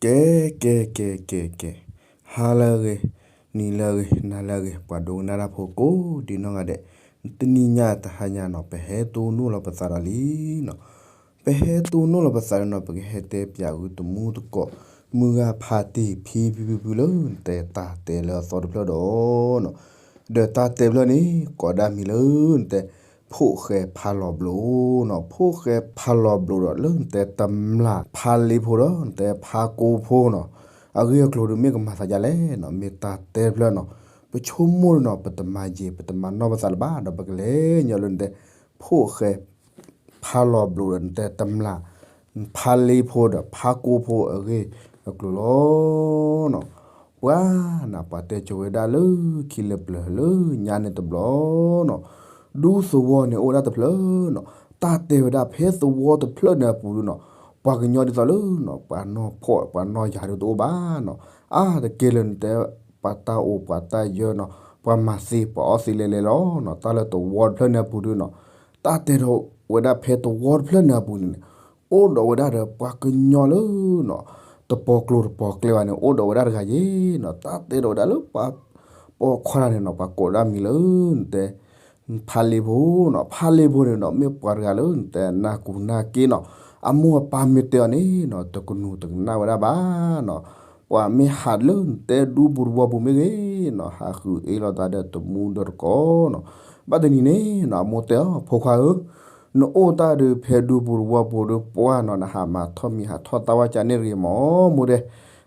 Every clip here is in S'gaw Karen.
ကဲ ကဲ ကဲ ကဲ ကဲ, ဟါလၢအဂ့ၤ, နံၤလၢအဂ့ၤ, နၤလၢအဂ့ၤ, ပှၤဒိကနၣ်တၢ်ဖိကိးဒံနီၢ်ဂၤဒဲး, တနံၤညါတဟါညါနီၤ ပဟဲတိၢ်နီၣ်လီၤပသးဒီးလံနီၤ, ပဟဲတိၢ်နီၣ်လီၤပသးဒီးနီၤ ပကဟဲတဲပၠးဃုာ်တမူသကိး မုၢ်ဂၤဖးတ့ၢ်ဖံဖံဖုဖုလၢ နတဲတၢ်တဲလၢအသီတဖျၢၣ်ဒီးနီၤ, ဒီးတၢ်တဲဖျၢၣ်န့ၣ် ကိးဒၣ်မံၤလၢနတဲ ဖိၣ်ဃဲဖးလီၤဘျိးနီၤ, ဖိၣ်ဃဲဖးလီၤဘျိးဒီးလၢနတဲတမျၢ်ဖးလ့ဖိဒီး နတဲဖးကိဖိနီၤ, အဂ့ၢ်အကျိၤဒုးမ့ၢ်ကမၤသးဒ်လဲၣ်နီၤ, မ့ၢ်တၢ်တဲတဖျၢၣ်နီၤ, ပဆိကမိၣ်ဒုးနီၤ ပတမၤယံာ် ပတမၤနီၢ်ပသးလၢၤဘၣ်ဒီး ပကလဲၤညီလၢနတဲ ဖိၣ်ဃဲ ဖးလီၤဘျိးဒီးနတဲတမျၢ် ဖးလ့ဖိဒီးဖးကိဖိအဂ့ၢ်အကျိၤလီၤနီၤ. ပှၤနၤ ပှၤတဲကိၤဝဲဒၣ်လၢခံလၢပျၢၤလၢညါန့ၣ်တဘျီနီၤ, ဒူသဝီန့ၣ်အိၣ်ဝဲဒၣ်တဖျၢၣ်နီၤ, တၢ်တဲဝဲဒၣ်ဖဲသဝီတဖျၢၣ်န့ၣ်အပူၤဒုးနီၤ, ပှၤကညီဒ်သိးလၢနီၤ ပှၤနီၢ်ဖှီၣ်ပှၤနီၢ်ယၤဒုးတအိၣ်ဘၣ်နီၤ, အါတက့ၢ်လၢနတဲ ပှၤတၢ်အိၣ်ပှၤတၢ်ယၢၤနီၤ, ပှၤမၤသ့ပှၤအီသံးလဲၤလဲၤလီၤနီၤ, တၢ်လၢသဝီတဖျၢၣ်န့ၣ်အပူၤဒုးနီၤ, တၢ်တဲထီၣ်ဝဲဒၣ်ဖဲသဝီတဖျၢၣ်န့ၣ်အပူၤန့ၣ်န့ၣ်, အိၣ်ဒီးဝဲဒၣ်ဒီးပှၤကညီလၢနီၤ တပီၤကျိၤတပီၤကျဲဘၣ်န့ၣ် အိၣ်ဒီးဝဲဒၣ်တဂၤယ့ၤနီၤ, တၢ်တဲထီၣ်ဝဲဒၣ်လၢပှၤ ပိာ်ခွါတဂၤန့ၣ်နီၤ ပှၤကိးဒၣ်မံၤလၢနတဲ ဖးလ့ဖိနီၤ, ဖးလ့ဖိန့ၣ်နီၤ မ့ၢ်ပှၤတဂၤလၢနတဲနၢ်ကူနၢ်က့နီၤ, အမိၢ်အပၢ်မ့ၢ်တဲအီၤန့ၣ်နီၤ တကနူၤတကနၣ်ဝဲဒၣ်ဘၣ်နီၤ, ပှၤမ့ၢ်ဟးလၢနတဲဒူပူၤသဝီပူၤမ့ၢ်ဂ့ၤနီၤ ဟးဃုအ့ၣ်လိာ်သးဒီးတမူဒီးတကိးနီၤ, ဘၣ်တနံၤန့ၣ်နီၤ အမိၢ်တဲအီၤ ဖိခွါဧၢ, နအိၣ်တၢ်ဒုးဖဲဒူပူၤသဝီပူၤဒီးပှၢ်နီၤ နဟးမၤထီၣ်မံၤဟးထီၣ်သၣ်ဝဲကန့ၢ်တဂ့ၤမၢ် မိၢ်တဲ,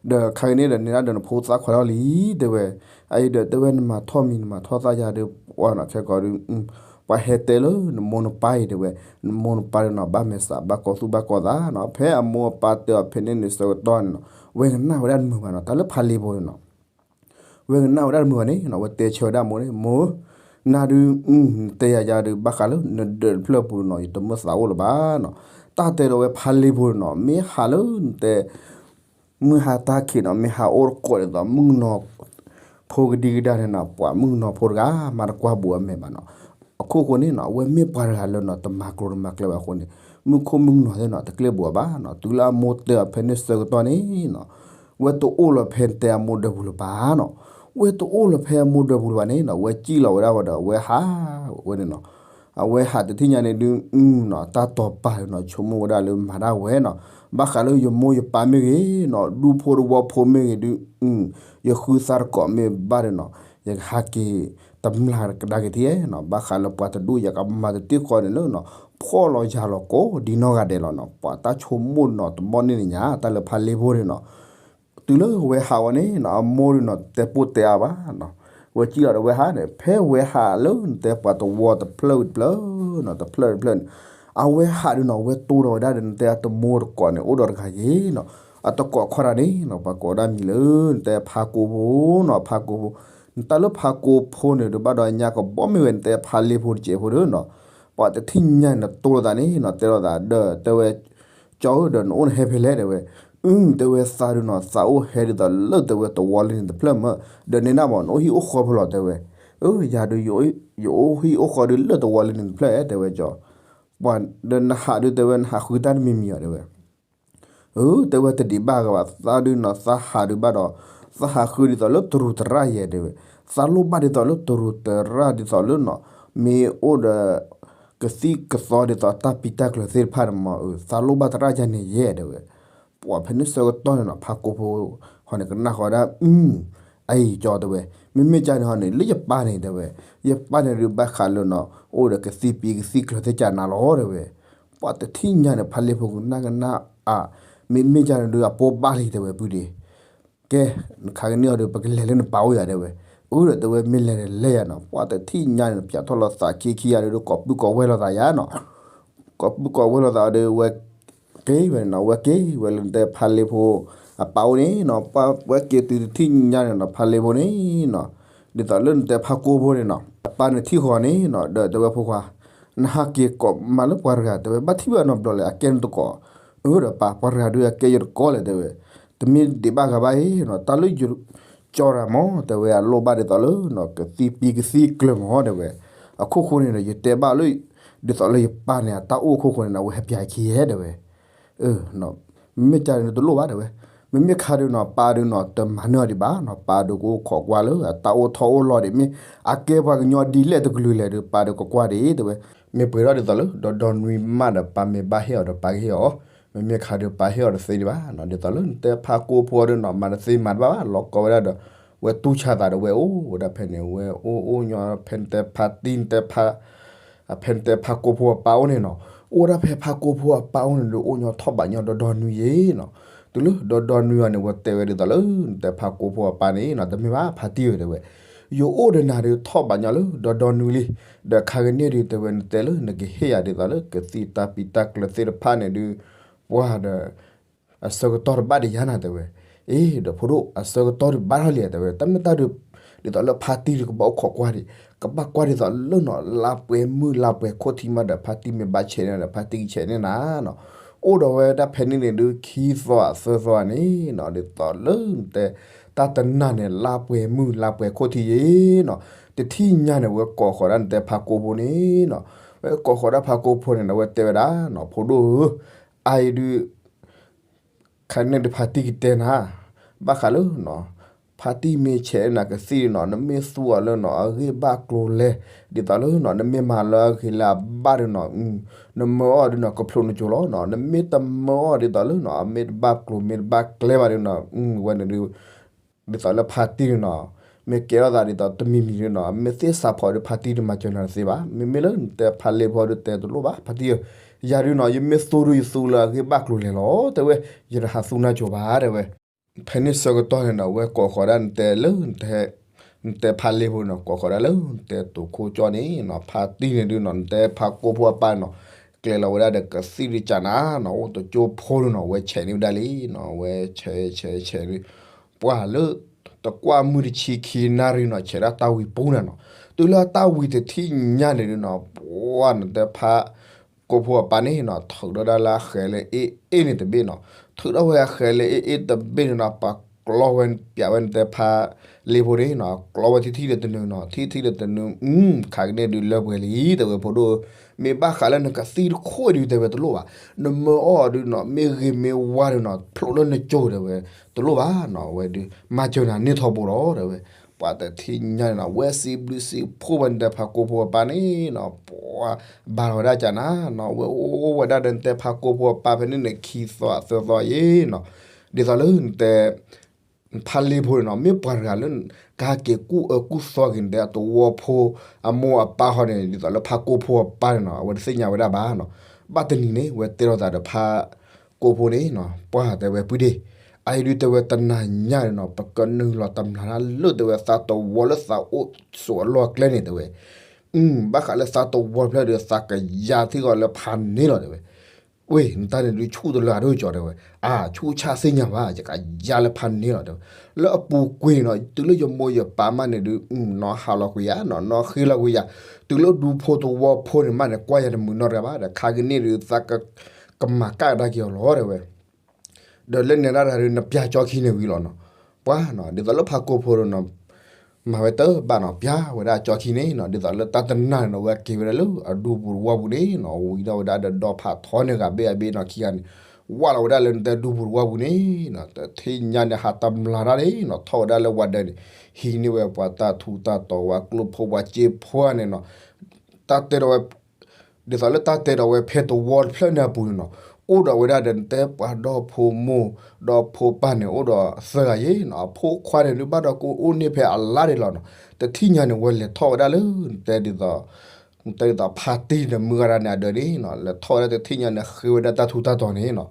ဒီးခါကန့ၣ်ဒီးန့ၢ်ဒၣ်ဒီးနဖိသၣ်ခွါထီၣ်လံ တဲဝဲ, အအံၤဒီးတဲဝဲနမၤထီၣ်မံၤနမၤထီၣ်သၣ်ယၤဒီးပှၢ်နီၤ ခဲကီးဒုး ပှၤဟဲတဲလၢနမိၢ်နပၢ်အံၤတဲဝဲ, နမိၢ်နပၢ်ဒီးနီၤ ဘၣ်မဲာ်သးဘၣ်ကီသူၣ်ဘၣ်ကီသးနီၤ, ဖဲအမိၢ်အပၢ်တဲအီၤဖဲန့ၣ်န့ၣ်ဆၢကတီၢ်န့ၣ်နီၤ ဝဲကနၣ်ဝဲဒၣ်တမုာ်ဘၣ်နီၤ, တၢ်လၢဖးလ့ဖိန့ၣ်နီၤ ဝဲကနၣ်ဝဲဒၣ်တမုာ်ဘၣ်န့ၣ်နီၤ ဝဲတဲဆၢဝဲဒၣ်မိၢ်န့ၣ် မိၢ်ဧၢ, နၤဒုး နတဲယၤယၤဒုး ဘၣ်ဃးလၢနဒၢးတဖျၢၣ်ပူၤနီၤ ယတမ့ၢ်သးအိၣ်လၢၤဘၣ်နီၤ, တၢ်တဲဒီးဝဲဖးလ့ဖိန့ၣ်နီၤ မ့ၢ်ဟးလၢနတဲ မုၢ်ဟါတၢ်ခံးနီၤ မ့ၢ်ဟးအိၣ်တကိးဒ်သိး မုၣ်ကနီၤဖိကဒံကဒါန့ၣ်နီၤ ပှၤမုၣ်ကနီၤဖိတဂၤ မၤတကွၢ်ဘူးအမဲာ်ဘၣ်နီၤ, အခိၣ်ဃိန့ၣ်နီၤ အဝဲမ့ၢ်ပှၤတဂၤလၢနီၤ တမၤကျိၤတမၤကျဲဘၣ်အဃိန့ၣ် မုၣ်ခိၣ်မုၣ်ကနီၤသ့ၣ်နီၤ တကျ့ဘူးအီၤဘၣ်နီၤ, တုၤလၢအမိၢ်တဲအီၤဖဲန့ၣ်ဆၢကတီၢ်န့ၣ်နီၤ ဝဲတအိၣ်လီၤဖဲတဲအမိၢ်ဒၢးပူၤလၢၤဘၣ်နီၤ, ဝဲတအိၣ်လီၤဖဲအမိၢ်ဒၢးပူၤလၢၤဘၣ်န့ၣ်နီၤ ဝဲစံၣ်လီၤဝဲဒၣ်ဝဲဒီး အဝဲဟးဝဲန့ၣ်နီၤ အဝဲဟးတထံၣ်ညါန့ၣ်ဒုး အုနီၤ တၢ်တီၤပာ်ဒုးနီၤ ဆိကမိၣ်ဝဲဒၣ်လၢမၤဒၣ်ဝဲနီၤ, ဘၣ်ဃးလၢယမိၢ်ယပၢ်မ့ၢ်ဂ့ၤနီၤ ဒူဖိသဝီဖိမ့ၢ်ဂ့ၤဒုး ယဃုသါတကိးမ့ၢ်ဘၣ်ဒုးနီၤ ယကဟးက့ၤတမျၢ်ကဒါက့ၤထံနီၤ, ဘၣ်ဃးလၢပှၤတဒူၣ်ယကမၤတသ့ဃီန့ၣ်လၢနီၤ ဖှီၣ်လီၤယာ်လီၤကိးဒံနီၢ်ဂၤဒဲးလီၤနီၤ, ပှၤတၢ်ဆိကမိၣ်နီၤ တဘီန့ၣ်န့ၣ်ညါ တၢ်လၢဖးလ့ဖိန့ၣ်နီၤ တုၤလၢဝဲဟးဝဲန့ၣ်နီၤ အမိၢ်ဒုးနီၤ တဲပိၢ်တဲအါဘၣ်နီၤ, ဝဲစံၣ်လီၤဒီးဝဲဟးန့ၣ် ဖဲဝဲဟးလၢနတဲပှၤသဝီတဖျၢၣ်တဖျၢၣ်နီၤ တဖျၢၣ်တဖျၢၣ်န့ၣ် အဝဲဟးဒုးနီၤ ဝဲတိၢ်ဒီးဝဲဒၣ်ဒီးနတဲအတမိၢ်တကိးန့ၣ် အိၣ်ဒီးတဂၤယ့ၤနီၤ, အတကိးခီဒၣ်န့ၣ်နီၤ ပှၤကိးဒၣ်မံၤလၢနတဲဖးကိဖိနီၤ ဖးကိဖိ, နတၢ်လၢဖးကိဖိန့ၣ်ဒုးဘၣ်ဒီးညါကဘီမ့ၢ်ဝဲနတဲဖးလ့ဖိတစဲးဖိဒုးနီၤ, ပှၤတထံၣ်ညါန့ၣ်နတိၢ်လိာ်သးန့ၣ်နီၤ တဲလိာ်သးဒီးတဲဝဲ ကၠီဧၢ ဒီးနအိၣ်နဟဲဖဲလဲၣ်တဲဝဲ, အု တဲဝဲသးဒုးနီၤ သးအိၣ်ဟဲဒ်သိးလၢတဲဝဲသဝီလၢန့ၣ်တဖျၢၣ်မၢ်, ဒီးန့ၣ်ဒၣ်မး နအိၣ်ဟံၣ်အိၣ်ဃီဖိလီၤတဲဝဲ, အၢ ယၤဒုး ယအိၣ်ဟံၣ်အိၣ်ဃီဒုးလၢသဝီလၢန့ၣ်တဖျၢၣ်တဲဝဲကၠီ, ပှၤဒီးနဟးဒုးတဲဝဲနဟးဃုတၢ်တမံၤမံၤအီၤတဲဝဲ အၢ တဲဝဲတဒံးဘၣ်ဂၤဘၣ် သးဒုးနီၤ သးဟးဒုးဘၣ်ဒီး သးဟးဃုဒ်သိးလၢတရူးတရၣ်ယဲၢ်တဲဝဲ, သးလိၣ်ဘၣ်ဒ်သိးလၢတရူးတရၣ်ဒ်သိးလၢနီၤ မ့ၢ်အိၣ်ဒီး ကသံၣ်ကသီဒ်သိးတၢ်ပံးတၢ်ကျၢၤသ့ၣ်တဖၣ်န့ၣ်မး အၢ သးလိၣ်ဘၣ်တရၣ်ယဲၢ်န့ၣ်ယဲၢ်တဲဝဲ, ပှၤဖဲန့ၣ်ဆၢကတီၢ်န့ၣ်နီၤ ဖးကိဖိဟီန့ၣ် ကနၣ်ဃီဒၣ် အံၤကၠီတဲဝဲ, မ့မ့ၢ်ကၠီန့ၣ်ဟီန့ၣ် လၢယပၢ်န့ၣ်တဲဝဲ, ယပၢ်န့ၣ်ဒုးဘၣ်ဃးလၢနီၤ အိၣ်ဒီးကသံၣ်ပံကသံၣ်ကျၢၤသ့ၣ်ကၢ်နၤလီၤတဲဝဲ, ပှၤတထံၣ်ညါန့ၣ် ဖးလ့ဖိကနၣ်ကနၣ်အါ, မ့မ့ၢ်ကၠီန့ၣ်ဒုးအပိာ်ဘၣ်လံတဲဝဲပုၢ်ဒ့ ကဲ, နခးကန့ၢ်အီၤဒီး ပကလဲၤလၢနပၢ်အိၣ်ယၤတဲဝဲ, အၢဒီးတဲဝဲ မ့ၢ်လဲၤဒီးလဲၤယၤနီၤ ပှၤတထံၣ်ညါန့ၣ် ပၠးထီၣ်လိာ်သးခံခံဂၤဒီး ကိးပုၢ်ကိးဝဲၢ်လိာ်သးယၤနီၤ, ကိးပုၢ်ကိးဝဲၢ်လိာ်သးဒီး ဝဲက့ၤဝဲန့ၣ်နီၤ ဝဲက့ၤဝဲလၢနတဲဖးလ့ဖိအပၢ်အိၣ်န့ၣ်နီၤ, ဝဲက့ၤတုၤတထံၣ်ညါန့ၣ်နီၤ ဖးလ့ဖိန့ၣ်နီၤ, ဒ်သိးလၢနတဲဖးကိဖိန့ၣ်နီၤ အပၢ်န့ၣ်ထံၣ်ဃီန့ၣ်နီၤ ဒီးတဲဝဲဖိခွါ နဟးက့ၤကိးမးလၢပှၤတဂၤ တဲဝဲ ဘၣ်ထံၣ်ဘၣ်နီတဘျီလဲၣ် အကဲနတကိး, အၢဒီးပၢ် ပှၤတဂၤဒုးအကဲယတကိးလဲၣ်တဲဝဲ, တမ့ၢ်ဒံးဘၣ်ဂၤဘၣ်အံၤနီၤ တၢ်လၢယကၠီရၤမး တဲဝဲအလိၣ်ဘၣ်ဒ်သိးလၢနီၤ ကသံၣ်ပံကသံၣ်ကျၢၤမးတဲဝဲ, အခိၣ်ဃိန့ၣ်ဒီး ယတဲဘၣ်လၢ ဒ်သိးလၢယပၢ်န့ၣ် အတၢ်အိၣ်အခိၣ်ဃိန့ၣ် အဝဲဟဲပၠးခံယဲၢ်တဲဝဲ မ့မ့ၢ်ကၠီန့ၣ်တလိၣ်ဘၣ်တဲဝဲ, မ့မ့ၢ်ခါဒုးနီၤ ပၢ်ဒုးနီၤ တမၤန့ၢ်အီၤဒံးဘၣ်နီၤ, ပၢ်ဒုးကအိၣ်ခိးကွၢ်လၢအတၢ်အိၣ်ထီၣ်အိၣ်လီၤဒံး မ့ၢ်အကဲပှၤကညီဒ်လဲၣ်တကလုာ်လဲၣ်ဒီး ပၢ်ဒုးကကွၢ်ဒံး တဲဝဲ. မ့ၢ်ပှဲၤထီၣ်ဒ်သိးလၢ ဒီဒီနွံမးဒီး ပၢ်မ့ၢ်ဘၣ်ဟ့ၣ်အီၤဒီး ပၢ်ကဟ့ၣ်အီၤ, မ့မ့ၢ်ခါဒုး ပၢ်ဟ့ၣ်အီၤတသ့ဒံးဘၣ်နီၤ, ဒ်သိးလၢနတဲဖးကိဖိဒီးနီၤ မၤတသ့မၤတဘၣ်ဘၣ် လီၤကီဝဲဒၣ်ဒီး ဝဲတူၢ်ဆါသးဒီး ဝဲအိၣ်ဝဲဒၣ်ဖဲန့ၣ် ဝဲအိၣ်အိၣ်ညီ ဖဲနတဲဖးတံၢ် နတဲဖး ဖဲနတဲဖးကိဖိအပၢ်အိၣ်န့ၣ်နီၤ, အိၣ်ဝဲဒၣ်ဖဲဖးကိဖိအပၢ်အိၣ်န့ၣ်ဒီး အိၣ်ညီထီၣ်ဘးညီဒီဒီနွံယဲနီၤ. တုၤလၢဒီဒီနွံအီၤန့ၣ် ဝဲတဲဝဲဒ်သိးလၢ နတဲဖးကိဖိအပၢ်န့ၣ်နီၤ, တမ့ၢ်ဘၣ်ဖါတံၢ်ဧၢ တဲဝဲ, ယအိၣ်ဒီးနၤဒီးထီၣ်ဘးညီလၢဒီဒီနွံလံ, ဒီးခါကန့ၣ်ဒုး တဲဝဲ နတဲလၢနကဟ့ၣ်ယၤဒ်သိးလၢ ကသံၣ်တၢ်ပံၤတၢ်ကျၢၤသ့ၣ်တဖၣ်န့ၣ်ဒုး ပှၢ်ဒီး အဆၢကတီၢ်တဘၣ်ဒီးယၤနၤ တဲဝဲ. အ့ ဒီးဖိဒိၣ် အဆၢကတီၢ်ဒုးဘၣ်ထီၣ်လံ တဲဝဲ, တၢ်မ့ၢ်တၢ်ဒုး ဒ်သိးလၢဖါတံၢ်ဒုးကဘၣ်အိၣ်ခိးကွၢ်ဒံး, ကဘၣ်ကွၢ်ဒ်သိးလၢနီၤ လါပှဲၤမုၢ်လါပှဲၤခိၣ်ထံးမးဒီး ဖါတံၢ်မ့ၢ်ဘၣ်ဆဲးန့ၣ်ဒီး ဖါတံၢ်ကဆဲးန့ၢ်နၤနီၤ. အိၣ်ဒီးဝဲဒၣ်ဖဲန့ၣ်န့ၣ်ဒုး ခံသီအသၢသီန့ၣ်နီၤ, ဒ်သိးလၢနတဲ တၢ်တနၤန့ၣ် လါပှဲၤမုၢ်လါပှဲၤခိၣ်ထံးယဲနီၤ, တထံၣ်ညါန့ၣ် ဝဲကိးဃီၤဒၣ်နတဲဖးကိဖိန့ၣ်နီၤ, ဝဲကိးဃီၤဒၣ်ဖးကိဖိန့ၣ်ဒီး ဝဲတဲဝဲဒၣ်နီၤ, ဖိဒိၣ်ဧၢ အအံၤဒုး ခါန့ၣ်ဒုးဖါတံၢ်ကတဲနၤ, ဘၣ်ဃးလၢနီၤ ဖါတံၢ်မ့ၢ်ဆဲးနၤကသံၣ်နီၤ နမ့ၢ်သူအီၤလၢနီၤ အဂ့ၢ်ဘၣ်ကျိၤလဲၣ်, ဒ်သိးလၢနီၤ နမ့ၢ်မၤလၢအဂ့ၤလၢအဘၣ်ဒီးနီၤ နမၢအီၤဒုးနီၤ ကဖျိးနကိၤလီၤနီၤ, နမ့ၢ်တမၢအီၤဒ်သိးလၢနီၤ အမ့ၢ်တဘၣ်ကျိၤမ့ၢ်တဘၣ်ကျဲဘၣ်ဒီးနီၤ ဝဲန့ၣ်ဒုး ဒ်သိးလၢဖါတံၢ်န့ၣ်နီၤ မ့ၢ်ကဲထီၣ်သးဒ်သိးတမံၤမံၤန့ၣ်နီၤ မ့ၢ်သ့ၣ်စးဖီဒုးဖါတံၢ်တမၤစၢၤနၤတသ့ဘၣ်. မ့မ့ၢ်လၢနတဲဖါလ့ဖိဒုးတဲတလိၣ်ဘၣ် ဖါတံၢ်ဧၢ, ယၤဒုးနီၤ ယမ့ၢ်သူဒုးယသူလၢအဂ့ၢ်ဘၣ်ကျိၤလဲၣ်လီၤ တဲဝဲ, ယတဟးသူနၤကိၤဘၣ် တဲဝဲ. ဖဲန့ၣ်ဆၢကတီၢ်န့ၣ်နီၤ ဝဲကိးဃီၤဒၣ်နတဲလၢ နတဲဖါလ့ဖိန့ၣ်နီၤ ကိးဃီၤဒၣ်လၢနတဲတိၤခိကၠီန့ၣ်နီၤ ဖါတံၢ်န့ၣ်ဒုးနီၤ နတဲဖါကိဖိအပၢ်န့ၣ်နီၤ ကျဲၤလီၤဝဲဒၣ်ဒီးကသံၣ်ဒုးကနၤနီၤ အိၣ်တကၠိဖိဒုးနီၤ ဝဲဆဲးန့ၢ်ဝဲဒၣ်လံနီၤ ဝဲဆဲးဆဲးဆဲးဒုး ပှၢ်လၢ တကွၢ်မုၢ်တဆံခံနၣ်ရံၣ်နီၤ ဆဲးဒၣ်တၢ်ဝံၤပူၤန့ၣ်နီၤ, တုၤလၢတၢ်ဝံၤတထံၣ်ညါန့ၣ်ဒုးနီၤ ပှၢ်နတဲဖါ ကိဖိအပၢ်န့ၣ်နီၤ ထုးထီၣ်ဒၣ်လၢအဃဲၤလၢအ့ၣ်အ့ၣ်န့ၣ်တဘ့ၣ်နီၤ, ထုးထီၣ်ဝဲအဃဲၤလၢအ့ၣ်အ့ၣ်တဘ့ၣ်န့ၣ်နီၤ ပာ်ကျီဝဲ ပၠးဝဲနတဲဖါလ့ဖိန့ၣ်နီၤ ကျီဝဲထံထံဒီးတနုၤနီၤ ထံထံဒီးတနုၤ ခါကန့ၣ်ဒုးလၢပှဲၤလံ တဲဝဲဖိဒိၣ်, မ့ၢ်ဘၣ်ဃးလၢနကသံၣ်တခိၣ်ဒုးတဲဝဲတလိၣ်ဘၣ်, နမၢအီၤဒုးနီၤ မ့ၢ်ဂ့ၤမ့ၢ်ဝါဒုးနီၤ ဖျိးလၢနကိၤတဲဝဲ, တလိၣ်ဘၣ်နီၤ ဝဲဒုး မၤစၢၤနၤန့ၢ်ထီဘိလီၤ တဲဝဲ. ပှၢ်တထံၣ်ညါန့ၣ်နီၤ ဝဲစံးဘျုးစံးဖှိၣ်ဝဲနတဲဖါကိဖိအပၢ်န့ၣ်နီၤ ပှၢ်ဘၣ်လီၤဝဲဒၣ်ကနၤနီၤ ဝဲအိၣ်ဝဲဒၣ်ဒီးနတဲဖါကိဖိအပၢ်ဖဲန့ၣ်န့ၣ် ခံသီအသၢသီယဲနီၤ, ဒ်သိးလၢနတဲ ဖါလ့ဖိန့ၣ်နီၤ မ့ၢ်ပှၤတဂၤလၢ ကဟဲက့ၤကူၣ်အၢကူၣ်သီက့ၤနတဲတဝီဖိ အမိၢ်အပၢ်ဃီန့ၣ် ဒ်သိးလၢဖါကိဖိအပၢ်န့ၣ်နီၤ အဝဲတသ့ၣ်ညါဝဲဒၣ်ဘၣ်နီၤ, ဘၣ်တနံၤန့ၣ် ဝဲတဲလိာ်သးဒီးဖါကိဖိန့ၣ်နီၤ ပှၢ်တဲဝဲ ပုၢ်ဒ့ၣ်, အအံၤဒုးတဲဝဲတနၤညါန့ၣ်နီၤ ပကနုာ်လီၤတမျၢ်တၢ်လၢတဲဝဲသးတဝီလၢသးအိၣ်ဆိးအလီၢ်အကျဲန့ၣ်တဲဝဲ ဘၣ်ဃးလၢသးတဝီတဖျၢၣ်ဒီး သးကယၤထံဂီၤလၢဖးန့ၣ်လီၤတဲဝဲ, ဝ့ၢ် နတၢ်န့ၣ်ဒုးဆူၣ်တလၢအဒိၣ်ကၠီတဲဝဲ, အါ ဆူၣ်ဆၣ်သ့ၣ်ညါဘၣ် ယကယၤလၢဖးန့ၣ်လီၤတဲဝဲ, လၢအပူၤကွံာ်န့ၣ်နီၤ တုၤလၢယမိၢ်ယပၢ်မးန့ၣ်ဒုး နီၢ်ဟးလီၤကွံာ်ယၤနီၤ နီၢ်ဃ့လီၤကွံာ်ယၤ, တုၤလၢဒူဖိတဝီဖိန့ၣ်မးန့ၣ် ကွၢ်ယၤတမုာ်နီတဂၤဘၣ်ဒီး ခါကန့ၣ်ဒုး သးက ကမၤကၣ်ကဒါက့ၤအီၤလီၤတဲဝဲ ဒီးလၢနဲဒၣ်တၢ်ဒုး နပျၢ်ကၠီခံန့ၣ်ဝံၤလီၤနီၤ, ပှၢ်နီၤ ဒ်သိးလၢဖါကိဖိဒီးနီၤ မၤဝဲတဘၣ်နီၤ ပျၢ်ဝဲဒၣ်ကၠီခံန့ၣ်နီၤ ဒ်သိးလၢတၢ်တနၤန့ၣ်နီၤ ဝဲက့ၤဝဲဒၣ်လၢအဒူပူၤတဝီပူၤန့ၣ်နီၤ ဝံၤဒီးဝဲဒၣ်ဒီးဒီဖးထီန့ၣ် ဂၤဘ့ၣ်အဘ့ၣ်နီၤ ခံဂၤန့ၣ် ဝၢ်လီၤဝဲဒၣ်လၢနတဲဒူပူၤတဝီပူၤန့ၣ်နီၤ တထံၣ်ညါန့ၣ် ဟးတမျၢ်တၢ်န့ၣ်နီၤ ထီၣ်ဝဲဒၣ်လၢဝၤဒၢးန့ၣ် ဟံးန့ၢ်ဝဲပှၤတၢ်ထူးတၢ်တီၤ ပှၤကျိဖိပှၤစ့ဖိန့ၣ်နီၤ တၢ်တဲဒီးဝဲ ဒ်သိးလၢတၢ်တဲဒီးဝဲဖဲတဝီတဖျၢၣ်န့ၣ်အပူၤန့ၣ်နီၤ အိၣ်ဒီးဝဲဒၣ်ဒီးနတဲပှၤဒီဖိမိၢ် ဒီဖိပၢ်န့ၣ် အိၣ်ဒီးသၢဂၤယဲနီၤ အဖိခွါန့ၣ်ဒုးဘၣ်ဒီးကအိၣ်န့ၢ်ဖဲအလါဒၣ်လီၤနီၤ တထံၣ်ညါန့ၣ် ဝဲလဲၤထီၣ်ဝဲဒၣ်လၢ နတဲဒ်သိး နတဲဒ်သိးဖါတံၢ်ဒီးမုၢ်ဂၤဒၣ်န့ၣ် အဒၢးန့ၣ်နီၤ လဲၤထီၣ်ဝဲဒၣ်တထံၣ်ညါန့ၣ် ဃ့ဝဲဒၣ်တၢ်ထူးတၢ်တီၤန့ၣ်နီၤ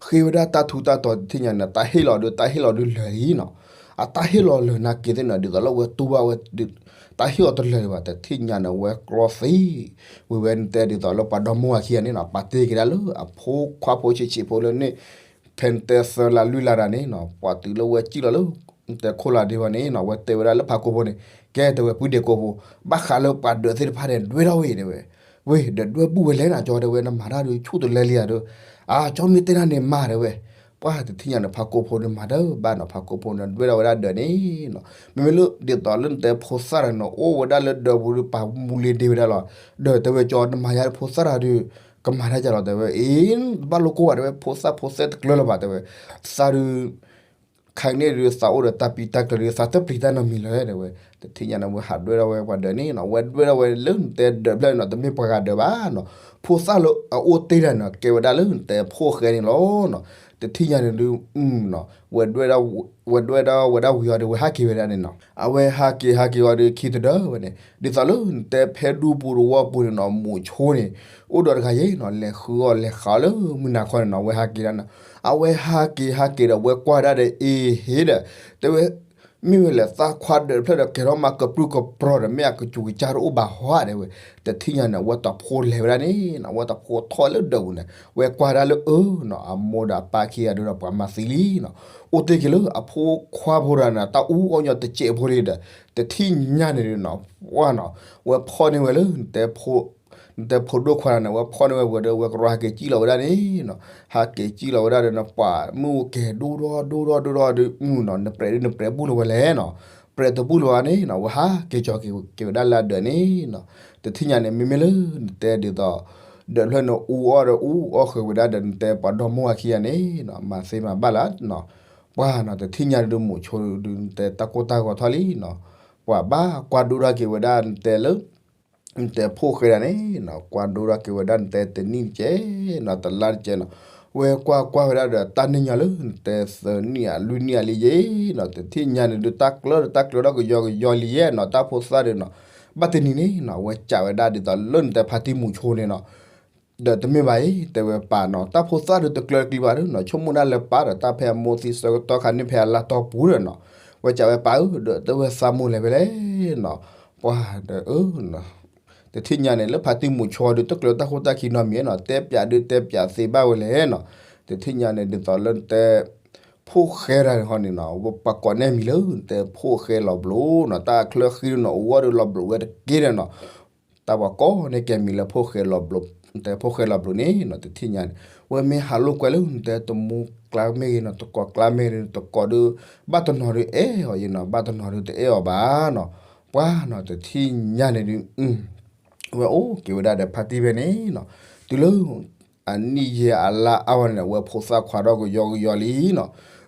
ဃ့ဝဲဒၣ်တၢ်ထူးတၢ်တီၤတထံၣ်ညါန့ၣ် တၢ်ဟ့ၣ်လီၤဒုး တၢ်ဟ့ၣ်လီၤဒုးလၢာ်လံနီၤ အတၢ်ဟ့ၣ်လီၤလၢာ်နာ်က့ၤသ့ၣ်နီၤ ဒ်သိးလၢဝဲတူၢ်ဘၣ်ဝဲ တၢ်ဟ့ၣ်အီၤတလၢာ်ဒံးဘၣ် တထံၣ်ညါန့ၣ် ဝဲကျီသံ ဝံၤဝဲနတဲဒ်သိးလၢပှၤဒီမါဝၤခံဂၤန့ၣ်နီၤ ပာ်တ့ၢ်က့ၤဒၣ်လၢအဖိခွါဖိဆံးဆံးဖိလၢန့ၣ် ဖဲနတဲသၢလါလွံၢ်လါဒၣ်န့ၣ်နီၤ ပှၤတုၤလၢဝဲစံၣ်လီၤလၢ နတဲခိၣ်လါဒ့ဝဲန့ၣ်နီၤ ဝဲတဲဝဲဒၣ်လၢဖါကိဖိန့ၣ် ကဲတဲဝဲ ပုၢ်ဒ့ကိဖိ ဘၣ်ဃးလၢပှၤဒၢးသ့ၣ်တဖၣ်န့ၣ် ဒွဲၣ်ထီၣ်ဝဲတဲဝဲ ဝ့ၢ် ဒီးဒွဲၣ်ဘူၣ်ဝဲလဲၣ်နီၤ ကၠီတဲဝဲ နမၤတၢ်ဒုးဆူၣ်တလဲလံဧါဒီး အါ ကၠီမ့ၢ်တဲတၢ်န့ၣ်မၤတဲဝဲ ပှၢ်တထံၣ်ညါန့ၣ် ဖါကိဖိန့ၣ်မၤတၢ်ဘၣ်နီၤ ဖါကိဖိန့ၣ် ဒွဲၣ်ထီၣ်ဝဲဒၣ်ဒၢးန့ၣ်နီၤ မ့မ့ၢ်လၢဒ်သိးလၢနတဲဖိသၣ်တဂၤန့ၣ် အိၣ်ဝဲဒၣ်လၢဒၢးပူၤဒုး ပာ်မူလ့ၤဒ့ဝဲဒၣ်လီၤ ဒီးတဲဝဲ ကၠီနမၤယါဖိသၣ်တဂၤဒုး ကမၤတၢ်ကလီၤတဲဝဲ အ့ တဘၣ်လိၣ်ကိၢ်ဘၣ်တဲဝဲ ဖိသၣ်ဖိသဲတကျၢၤလၢၤဘၣ်တဲဝဲ သးဒုး ခါကန့ၣ်ဒုးသးအိၣ်ဒီးတၢ်ပံတၢ်ကျၢၤဒုး သးတပျံၤတၢ်နီတမံၤလၢၤ တဲဝဲ. တထံၣ်ညါန့ၣ် ဝဲဟးဒွဲၣ်ထီၣ်ဝဲပှၤဒၢးန့ၣ်နီၤ, ဝဲဒွဲၣ်ထီၣ်ဝဲလၢနတဲဒၢးဖျၢၣ်န့ၣ်နီၤ, တမ့ၢ်ပှၤဂၤဒၢးဘၣ်နီၤ, ဖိသၣ်လၢအအိၣ်တ့ၢ်တၢ်န့ၣ်နီၤ, ကဲဝဲဒၣ်လၢနတဲဖိၣ်ဃဲန့ၣ်လီၤနီၤ. တထံၣ်ညါန့ၣ်ဒုး နီၤ, ဝဲဒွဲၣ်ထီၣ်ဝဲဒၣ်ဝံၤအီၤဒီး ဝဲဟးက့ၤဝဲဒၣ်န့ၣ်နီၤ, အဝဲဟးက့ၤဟးက့ၤအီၤဒီး ခံတဒၢဝဲန့ၣ် ဒ်သိးလၢနတဲဖဲဒူပူၤတဝီပူၤန့ၣ်နီၤ, မိၤဆိန့ၣ် အိၣ်ဒီးတဂၤယဲနီၤ, လဲၤဃုအီၣ်လဲၤဃုအီၣ်လၢမုၢ်နၤခီန့ၣ်နီၤ, အဝဲဟးက့ၤဒၣ်နီၤ, အဝဲဟးက့ၤဟးက့ၤဒီး ဝဲကွၢ်ဒၣ်ဒီး အ့ဟ့ဒီး တဲဝဲ မ့ၢ်ဝဲလဲၣ် သးခွါဒၢးတဖျၢၣ်ဒီး ကဲထီၣ်မးကပြုၢ်ကပြီၤဒီး မ့ၢ်အကစူၤကစၢ်တအိၣ်ဘၣ်ဟီဧါ တဲဝဲ. တထံၣ်ညါန့ၣ် အဝဲတဖိလဲၤဝဲဒၣ်န့ၣ်နီၤ, အဝဲတဖိထီၣ်လၢဒၢးပူၤန့ၣ် ဝဲကွၢ်ဒၣ်လၢအၢနီၤ, အမိၢ်ဒီးအပၢ်ခံဂၤဒုးဒီး ပှၤမၤသံလံနီၤ, အိၣ်တ့ၢ်က့ၤလၢအဖိခွါဖိဒီးန့ၣ် တၢ်အူအီၣ်ညီတစဲးဖိလံဒီး တထံၣ်ညါန့ၣ်ဒုးနီၤ, ပှၢ်နီၤ, ဝဲဖီၣ်န့ၢ်ဝဲလၢ နတဲဖိဒိၣ်ခွါန့ၣ် ဝဲဖီၣ်န့ၢ်ဝဲဝဲဒီး ဝဲကရီဟးက့ၤစံၣ်လီၤဝဲဒၣ်န့ၣ်နီၤ, ဟးက့ၤစံၣ်လီၤဝဲဒၣ်ဒီးနီၤ, ပှၤမုၢ်အိၣ်ကဲၤဒိၣ်ထီၣ်ဒိၣ်ထီၣ်ဒိၣ်ထီၣ်ဒီး နီၤ, နပြဲးဒုးနပြဲးဘူၣ်လီၤဝဲလဲၣ်နီၤ, ပြဲးတဘူၣ်လီၤဝဲန့ၣ်နီၤ, ဝဲဟးက့ၤကၠီၤက့ၤဝဲဒၣ်လၢအဒၢးန့ၣ်နီၤ. တထံၣ်ညါန့ၣ် မ့မ့ၢ်လၢနတဲဒ်သိး ဒၢးဖျၢၣ်န့ၣ်အူအီၣ်ဒီးအူအီၣ်ဃုာ်ဝဲဒၣ်ဒီး နတဲပှၤဒီမိၢ်ဝၤခံဂၤန့ၣ်နီၤ, မၤသ့မၤဘၣ်လၢနီၤ, ပှၢ်နီၤ, တထံၣ်ညါဒုးမိၤဆိဒုး နတဲတၢ်ကိၢ်တၢ်ဂီၤထီၣ်လံနီၤ, ပှၤဘၣ်ကွၢ်ဒိၣ်ထီၣ်က့ၤဝဲဒၣ်နတဲလၢ နတဲဖိၣ်ဃဲဒၣ်န့ၣ်နီၤ, ကွၢ်ဒိၣ်ထီၣ်က့ၤဝဲဒၣ်နတဲတနံၣ်တကဲးနီၤ, တလါတကဲးနီၤ, ဝဲကွၢ်ကွၢ်ဝဲဒၣ်ဒီး တၢ်နံၣ်ညီလၢနတဲသၢနံၣ်ဧါ လွံၢ်နံၣ်ဧါလံယဲနီၤ, တထံၣ်ညါန့ၣ်ဒုး တၢ်ကျၢဒီးတၢ်ကျၢထီၣ်ကယီကယီလံယဲနီၤ, တၢ်ဖိသၣ်ဒုးနီၤ, ဘၣ်တနံၤန့ၣ်နီၤ, ဝဲကးဝဲဒၣ်ဒ်သိးလၢနတဲဖါတံၢ်မိၤဆိန့ၣ်နီၤ, ဒီးတမ့ၢ်ဘၣ်အံၤ တဲဝဲပၢ်နီၤ, တၢ်ဖိသၣ်ဒုးတကျၢတကျံၤဘၣ်ဒုးနီၤ, ဆိကမိၣ်ဒၣ်လၢပၢ်ဒီး တၢ်ဖဲအမိၢ်သံဆၢကတီၢ်ခါန့ၣ် ဖဲအလါတီပူၤဒီးနီၤ, ဝဲကးဝဲပၢ်ဧၢ, ဒီးတဲဝဲသးမိၢ်လဲၤဖဲလဲၣ်နီၤ, ပှၢ်ဒီးအၢ တထံၣ်ညါန့ၣ် လၢဖါတံၢ်မိၤဆိဒုး တကျၢၤတၢ်ခိၣ်တၢ်ခံနီတမံၤနီၤ, တဲပၠးဒုးတဲပၠးသ့ဘၣ်ဝဲလဲၣ်နီၤ, တထံၣ်ညါန့ၣ် ဒ်သိးလၢနတဲ ဖိၣ်ဃဲတၢ်ဟီန့ၣ်နီၤ, ပှၤကိးန့ၢ်မံၤလၢနတဲဖိၣ်ဃဲလီၤဘျိးနီၤ, တၢ်ချၢဃံဒုးနီၤ အိၣ်ဝဲဒုးလီၤဘျိးဝဲတက့ၢ်ဒီးနီၤ, တၢ်ပှၤကိးန့ၢ်ကဲမံၤလၢဖိၣ်ဃဲလီၤဘျိး, နတဲဖိၣ်ဃဲလီၤဘျိးန့ၣ်နီၤ, တထံၣ်ညါန့ၣ် ဝဲမ့ၢ်ဟးလိာ်ကွဲလၢနတဲတမူကျါမ့ၢ်ဂ့ၤနီၤ, တကိးကျါမ့ၢ်ဂ့ၤနီၤ, တကိးဒုး ဘၣ်တနီၤဒုးအဲၣ်အီၤယဲနီၤ, ဘၣ်တနီၤဒုးတအဲၣ်အီၤဘၣ်နီၤ, ပှၢ်နီၤ တထံၣ်ညါန့ၣ်ဒုး ဝဲအိၣ်က့ၤဝဲဒၣ်ဒီးဖါတံၢ်ဖဲန့ၣ်နီၤ, တုၤလၢ အနံၣ်ယဲၢ်အလါအါဝဲန့ၣ် ဝဲဖိသၣ်ခွါထီၣ်ကယီကယီလံနီၤ,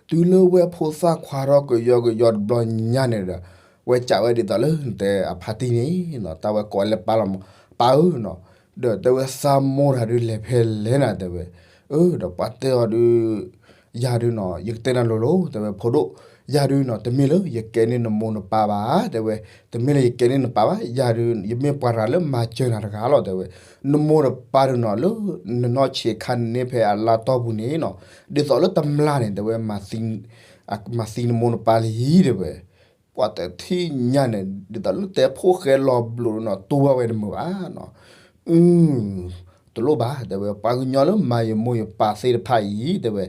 တုၤလၢဝဲဖိသၣ်ခွါထီၣ်ကယီကယီတဘျီညါန့ၣ်ဒီး ဝဲကးဝဲဒ်သိးလၢနတဲအဖါတံၢ်န့ၣ်နီၤ, တၢ်ဝဲကိးလၢပၢ်လီၤမး, ပၢ်ဧၢနီၤ, ဒီးတဲဝဲသးမိၢ်တၢ်ဒုးလဲၤဖဲလဲၣ်နၤတဲဝဲ, အၢ ဒီးပှၤတဲအီၤဒုး ယၤဒုးနီၤ ယကတဲနၤလိၤလိၤ တဲဝဲ ဖိဒိၣ်, ယၤဒုးနီၤ တမ့ၢ်လၢယကဲန့ၢ်နမိၢ်နပၢ်ဘၣ် တဲဝဲ, တမ့ၢ်လၢယကဲန့ၢ်နပၢ်ဘၣ်, ယၤဒုး ယမ့ၢ်ပှၤတဂၤလၢမၤစၢၤနၤတဂၤလီၤ တဲဝဲ, နမိၢ်နပၢ်ဒုးနီၤ လၢနနီၢ်ဆံးခါန့ၣ်ဖဲအလါတီပူၤန့ၣ်နီၤ, ဒ်သိးလၢတမျၢ်န့ၣ် တဲဝဲ မၤသံနမိၢ်နပၢ်လံ တဲဝဲ, ပှၤတထံၣ်ညါန့ၣ် ဒ်သိးလၢတဲဖိၣ်ဃဲလီၤဘျိးနီၤ တူၢ်ဘၣ်ဝဲတမုာ်ဘၣ်နီၤ, အ တလိၣ်ဘၣ် တဲဝဲ ပှၤကညီလၢမၤယမိၢ်ယပၢ်သ့ၣ်တဖၣ်အံၤ တဲဝဲ,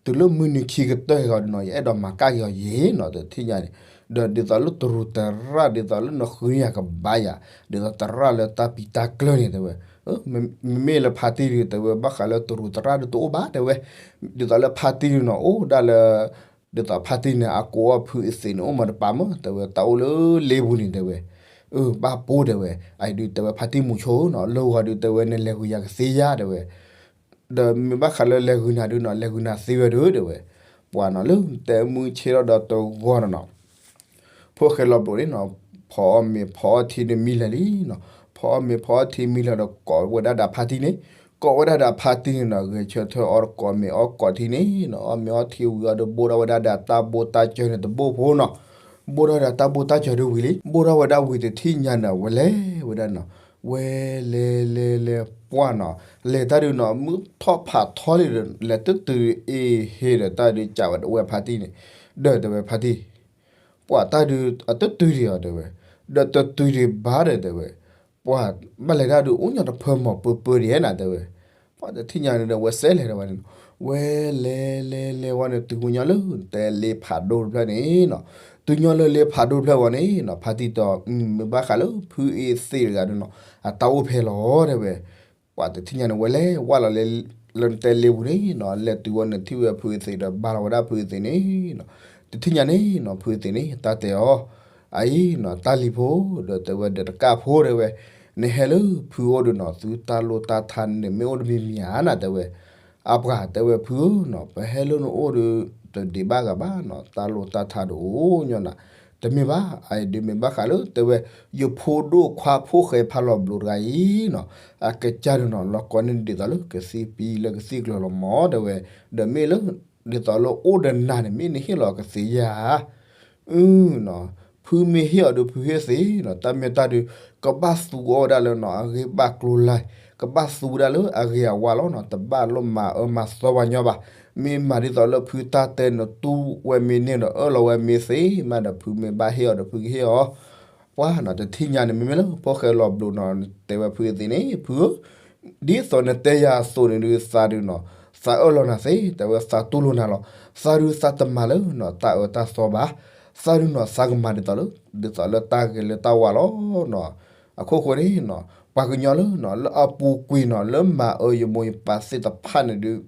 တုၤလၢမုၢ်နံၤခံကတၢၢ်အဂီၢ်နီၤ ယအဲၣ်ဒိးမၤကၣ်က့ၤအီၤယဲနီၤ တထံၣ်ညါန့ၣ်, ဒီးဒ်သိးလၢတရူးတရၣ် ဒ်သိးလၢနဃုန့ၢ်ယၤကဘၣ်ယၤ, ဒ်သိးတရၣ်လၢတၢ်ပံၤတၢ်ကျၢၢ်န့ၣ် တဲဝဲ, မ့မ့ၢ်လၢဖါတံၢ်ဒုး တဲဝဲ ဘၣ်ဃးလၢတရူးတရၣ်ဒုးတအိၣ်ဘၣ် တဲဝဲ, ဒ်သိးလၢဖါတံၢ်ဒုးနီၤ အိၣ်ဒၣ်လၢ ဒ်သိးဖါတံၢ်န့ၣ် အကိးအီၣ်ဖုအသ့ၣ်န့ၣ် အိၣ်မးတပၤမး တဲဝဲ တၢ်အိၣ်လၢလ့ပူၤန့ၣ် တဲဝဲ, အၢ ဘၣ်ပိၢ် တဲဝဲ, အအံၤဒုး တဲဝဲ ဖါတံၢ်မိၤဆိနီၤ လၢဂီၤဒုး တဲဝဲ နလဲၤဂုာ်ယၤကသ့ယါ တဲဝဲ, ဒီးမ့ၢ်ဘၣ်ဃးလၢလဲၤဂုာ်နၤဒုးနီၤ လဲၤဂုာ်နၤသ့ဝဲဒုး တဲဝဲ, ပှၤနီၤ လၢတဲမုၢ်ဆ့ၣ်ထီၣ်ဒီးတဂီၤနီၤနီၤ ဖိၣ်ဃဲလီၤဘျိးန့ၣ်နီၤ ဖီအီၣ်မ့ၤဖီအီၣ်ထံဒုးမံလၢာ်လံနီၤ, ဖီအီၣ်မ့ၤဖီအီၣ်ထံမံလၢာ်ဒီး ကိးဝဲဒၣ်ဒီးဖါတံၢ်န့ၣ်, ကိးဝဲဒၣ်ဒီးဖါတံၢ်န့ၣ်နီၤ ဂဲၤဆၢထၢၣ်အီၣ်တကိးမ့ၤအီၣ်ကိးထံန့ၣ်နီၤ, အီၣ်မ့ၤအီၣ်ထံဝံၤအီၤဒီး ဘိၣ်ထီၣ်ဝဲဒၣ်ဒီးတၢ်ဘိၣ်တၢ်စၢၤန့ၣ် တဘိၣ်ဖိနီၤ, ဘိၣ်ထီၣ်ဒီးတၢ်ဘိၣ်တၢ်စၢၤဒုးဝံၤလံ, ဘိၣ်ထီၣ်ဝဲဒၣ်ဝံၤတထံၣ်ညါန့ၣ် ဝဲလဲၤဝဲဒၣ်နီၤ, ဝဲလဲၤလဲၤလဲၤပှၢ်နီၤ, လဲၤတၢ်ဒုးနီၤ မုၢ်ထီၣ်ဖးထီလံဒီး လဲၤတတုၤအ့ဟ့ဒီး တၢ်ဒုးကးဝဲဒၣ်ဝဲဖါတံၢ်န့ၣ်, ဒီးတဲဝဲဖါတံၢ် ပှၤတၢ်ဒုးအတတုၤဒံးအီၤ တဲဝဲ, ဒီးတတုၤဒံးဘၣ်ဒီး တဲဝဲ, ပှၤဘၣ်လဲၤတၢ်ဒုးအိၣ်ညီတဖၢမီၤပၢပၢဒံးဧါနၤ တဲဝဲ, ပှၤတထံၣ်ညါန့ၣ်ဒီး ဝဲစဲးလဲၤဒီးဝဲန့ၣ်နီၤ, ဝဲလဲၤလဲၤလဲၤဝဲန့ၣ် တုၤဝဲညီလၢ တဲလ့ဖးဒိၣ်တဖျၢၣ်န့ၣ်နီၤ, တုၤညီလၢလ့ဖးဒိၣ်တဖျၢၣ်ဝဲန့ၣ်နီၤ ဖါတံၢ်တဲအီၤ မ့ၢ်ဘၣ်ဃးလၢဖုအ့သ့ၣ်တဂၤဒုးနီၤ အတၢ်အိၣ်ဖဲလီၤ တဲဝဲ ပှၤတထံၣ်ညါန့ၣ် ဝဲလဲၤဝဲလီၤလၢနတဲလ့ပူၤန့ၣ်နီၤ, လဲၤတုၤဝဲန့ၣ်ထံၣ်ဝဲဖုအ့သ့ၣ်ဒီး ဘါလီၤဝဲဒၣ်ဖုအ့သ့ၣ်န့ၣ်နီၤ, တထံၣ်ညါန့ၣ်နီၤ ဖုအ့သ့ၣ်န့ၣ် တၢ်တဲအီၤ, အအံၤနီၤ တၢ်လံၤဖိ ဒီးတဲဝဲဒီးတကၣ်ဖိတဲဝဲ, နဟဲလၢဖုအိၣ်ဒီးနီၤ သုတၢ်လိၣ်တၢ်ထါန့ၣ် မ့ၢ်အိၣ်တမံၤမံၤဧါနၤ တဲဝဲ, အပှၤတဲဝဲဖုဧၢနီၤ ပဟဲလၢနအိၣ်ဒီး တဒံးဘၣ်ဂၤဘၣ်နီၤ, တၢ်လိၣ်တၢ်ထါဒုးအိၣ်ညီနၤ, တမ့ၢ်ဘၣ်, အအံၤဒုးမ့ၢ်ဘၣ်ဃးလၢတဲဝဲ ယဖိဒိၣ်ခွါဖိၣ်ဃဲဖးလီၤဘျိးတဂၤအံၤနီၤ, အကစၢ်ဒုးနီၤ လီၤကီန့ၢ်ဒ်သိးလၢကသံၣ်ပံလၢကသံၣ်ကျၢၤလီၤမၢ် တဲဝဲ, ဒီးမ့ၢ်လၢ ဒ်သိးလၢအိၣ်ဒီးနၤန့ၣ် မ့ၢ်နဟ့ၣ်လီၤကသ့ဧါ အၢနီၤ, ဖုမ့ၢ်ဟ့ၣ်အီၤဒီးဖုဟ့ၣ်သ့နီၤ, တၢ်မ့ၢ်တၢ်ဒုး ကဘၣ်သူအီၤဝဲဒၣ်လၢနီၤ အဂ့ၢ်ဘၣ်ကျိၤလၢ်, ကဘၣ်သူဝဲဒၣ်လၢအဂ့ၤအဝါလီၤနီၤ, တဘၣ်လိၣ်မၤအၢမၤသီပှၤညီဘၣ်. မ့ၢ်မၤဒ်သိးလၢဖုတၢ်တဲနတူၢ်ဝဲမ့ၢ်န့ၣ်ဒီး အၢၣ်လီၤဝဲမ့ၢ်သ့မးဒီး ဖုမ့ၢ်ဘၣ်ဟ့ၣ်အီၤဒီးဖုကဟ့ၣ်အီၤ ပှၤနီၤ တထံၣ်ညါန့ၣ် မ့မ့ၢ်လၢဖိၣ်ဃဲလီၤဘျိးနီၤ တဲဝဲဖုအသ့ၣ်န့ၣ် ဖုဧၢ, ဒ်သိးနတဲယၤအသိးန့ၣ်ဒုး သးဒုးနီၤ, သးအၢၣ်လီၤနၤသ့, တဲဝဲသးတူၢ်လိာ်နၤလီၤ. သးဒုးသးတမၤလၢနီၤ တၢ်အၢတၢ်သီဘၣ်. သးဒုးနီၤ သးကမၤဒ်သိးလၢ ဒ်သိးလၢတၢ်ဂ့ၤလၢတၢ်ဝါလီၤနီၤ. အခိၣ်ဃိန့ၣ်နီၤ ပှၤကညီလၢနီၤ လၢအပူၤကွံာ်နီၤ လၢမၤအၢယမိၢ်ယပၢ်သ့ၣ်တဖၣ်န့ၣ်ဒုး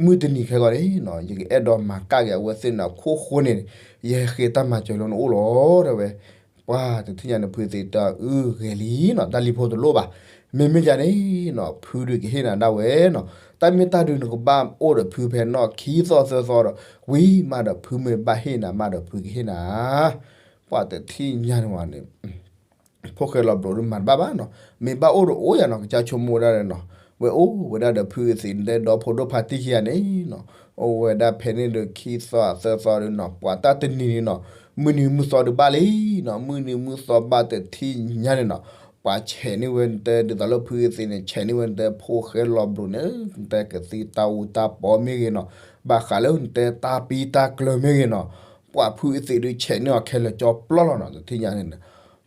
မုၢ်တနံၤခဲဂီၤန့ၣ်နီၤ ယကအဲၣ်ဒိးမၤကၣ်က့ၤအဝဲသ့ၣ်န့ၣ် အခိၣ်ဃိန့ၣ် ယဟဲဃ့တၢ်မၤစၢၤလၢနအိၣ်လီၤ တဲဝဲ. ပှၤတထံၣ်ညါန့ၣ် ဖုသ့ၣ်တၢ်အုၣ်ဂဲၤလံနီၤ တၢ်လံၤဖိတလိၣ်ဘၣ်. မ့မ့ၢ်ယၤန့ၣ်နီၤ ဖုဒုးကဟ့ၣ်နၤဒၣ်ဝဲနီၤ. တၢ်မ့ၢ်တၢ်ဒုးနကဘၣ်အိၣ်ဒီးဖုဖဲနီၢ်ခံသီသၢသီဒီး ဝံၤမးဒီးဖုမ့ၢ်ဘၣ်ဟ့ၣ်နၤမးဒီးဖုကဟ့ၣ်နၤ ပှၤတထံၣ်ညါန့ၣ်ဝဲန့ၣ် ဖိၣ်ဃဲလီၤဘျိးဒုးမၤတဘၣ်ဘၣ်နီၤ. မ့ၢ်ဘၣ်အိၣ်ဒီးအိၣ်ယၤနီၤ ကစၢ်ဆိကမိၣ်ဝဲဒၣ်န့ၣ်နီၤ ဝဲအိၣ်ဝဲဒၣ်ဒီးဖုအသ့ၣ်နတဲဒီဖိဒိၣ်ဖါတံၢ်ခံဂၤန့ၣ်နီၤ အိၣ်ဝဲဒၣ်ဖဲန့ၣ်ဒီးခံသီသၢသီဒုးနီၤ ပှၤတၢ်တနံၤန့ၣ်နီၤ မုၢ်နံၤမုၢ်သီဒုးဘၣ်လံနီၤ မုၢ်နံၤမုၢ်သီဘၣ်တထံၣ်ညါန့ၣ်နီၤ ပှၤဆဲးန့ၢ်ဝဲနတဲဒ်သိးလၢဖုအသ့ၣ်န့ၣ် ဆဲးန့ၢ်ဝဲနတဲဖိၣ်ဃဲလီၤဘျိးန့ၣ် နတဲကသံၣ်တၢ်အူတၢ်ပီမ့ၢ်ဂ့ၤနီၤ ဘၣ်ဃးလၢနတဲတၢ်ပံတၢ်ကျၢၤမ့ၢ်ဂ့ၤနီၤ ပှၤဖုအသ့ၣ်ဒုးဆဲးန့ၢ်အီၤခဲလၢာ်ကၠီပျီလီၤနီၤ တထံၣ်ညါန့ၣ်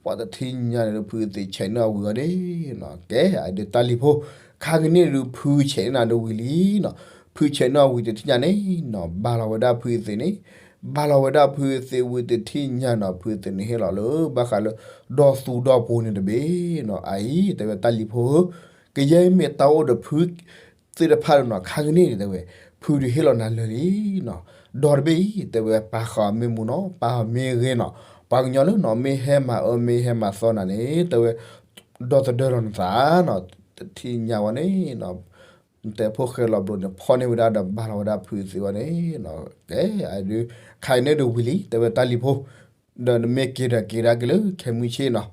ပှၤတထံၣ်ညါန့ၣ်ဒုး ဖုအသ့ၣ်ဆဲးန့ၢ်အီၤဝံၤအီၤန့ၣ်နီၤ ကဲအဒုးတၢ်လံၤဖိ ခါကန့ၣ်ဒုး ဖုဆဲးန့ၢ်နၤဒုးဝံၤလံနီၤ ဖုဆဲးန့ၢ်အီၤဝံၤတထံၣ်ညါန့ၣ်နီၤ ဘၣ်လီၤဝဲဒၣ်ဖုအသ့ၣ်န့ၣ် ဘၣ်လီၤဝဲဒၣ်ဖုအသ့ၣ်ဝံၤတထံၣ်ညါနီၤ ဖုအသ့ၣ်န့ၣ်ဟ့ၣ်လီၤလၢ ဘၣ်ဃးလၢ ဒီသူဒီဖိန့ၣ်တဘ့ၣ်နီၤ အအံၤတဲဝဲတၢ်လံၤဖိဧၢ ကယဲၢ်မ့ၢ်တၢ်အိၣ်ဒီးဖု သ့ၣ်တဖၣ်ဒီးနီၤ ခါကန့ၣ်န့ၣ်တဲဝဲ ဖုဒုးဟ့ၣ်လီၤနၤလၢာ်လံနီၤ ဒီတဘ့ၣ်အံၤ တဲဝဲပာ်ဃာ်အီၤမ့ၢ်မူနီၤ ပာ်အီၤမ့ၢ်ဂ့ၤနီၤ ပှၤကညီလၢနီၤ မ့ၢ်ဟဲမၤအၢမ့ၢ်ဟဲမၤသီနၤန့ၣ် တဲဝဲ ဒီသဒၢလီၤနသးနီၤ တထံၣ်ညါဝဲန့ၣ်နီၤ နတဲဖိၣ်ဃဲလီၤဘျိးန့ၣ် ဖီၣ်န့ၢ်ဝဲဒၣ်ဒီးဘၣ်လီၤဝဲဒၣ်ဖုသ့ၣ်ဝဲန့ၣ် ကဲအဒုး ခါအံၤန့ၣ်ဒုးဝံၤလံ တဲဝဲတၢ်လံၤဖိ ဒီးနမ့ၢ်က့ၤဒီးက့ၤဒၣ်က့ၤလၢခဲမုၢ်ဆ့ၣ်နီၤ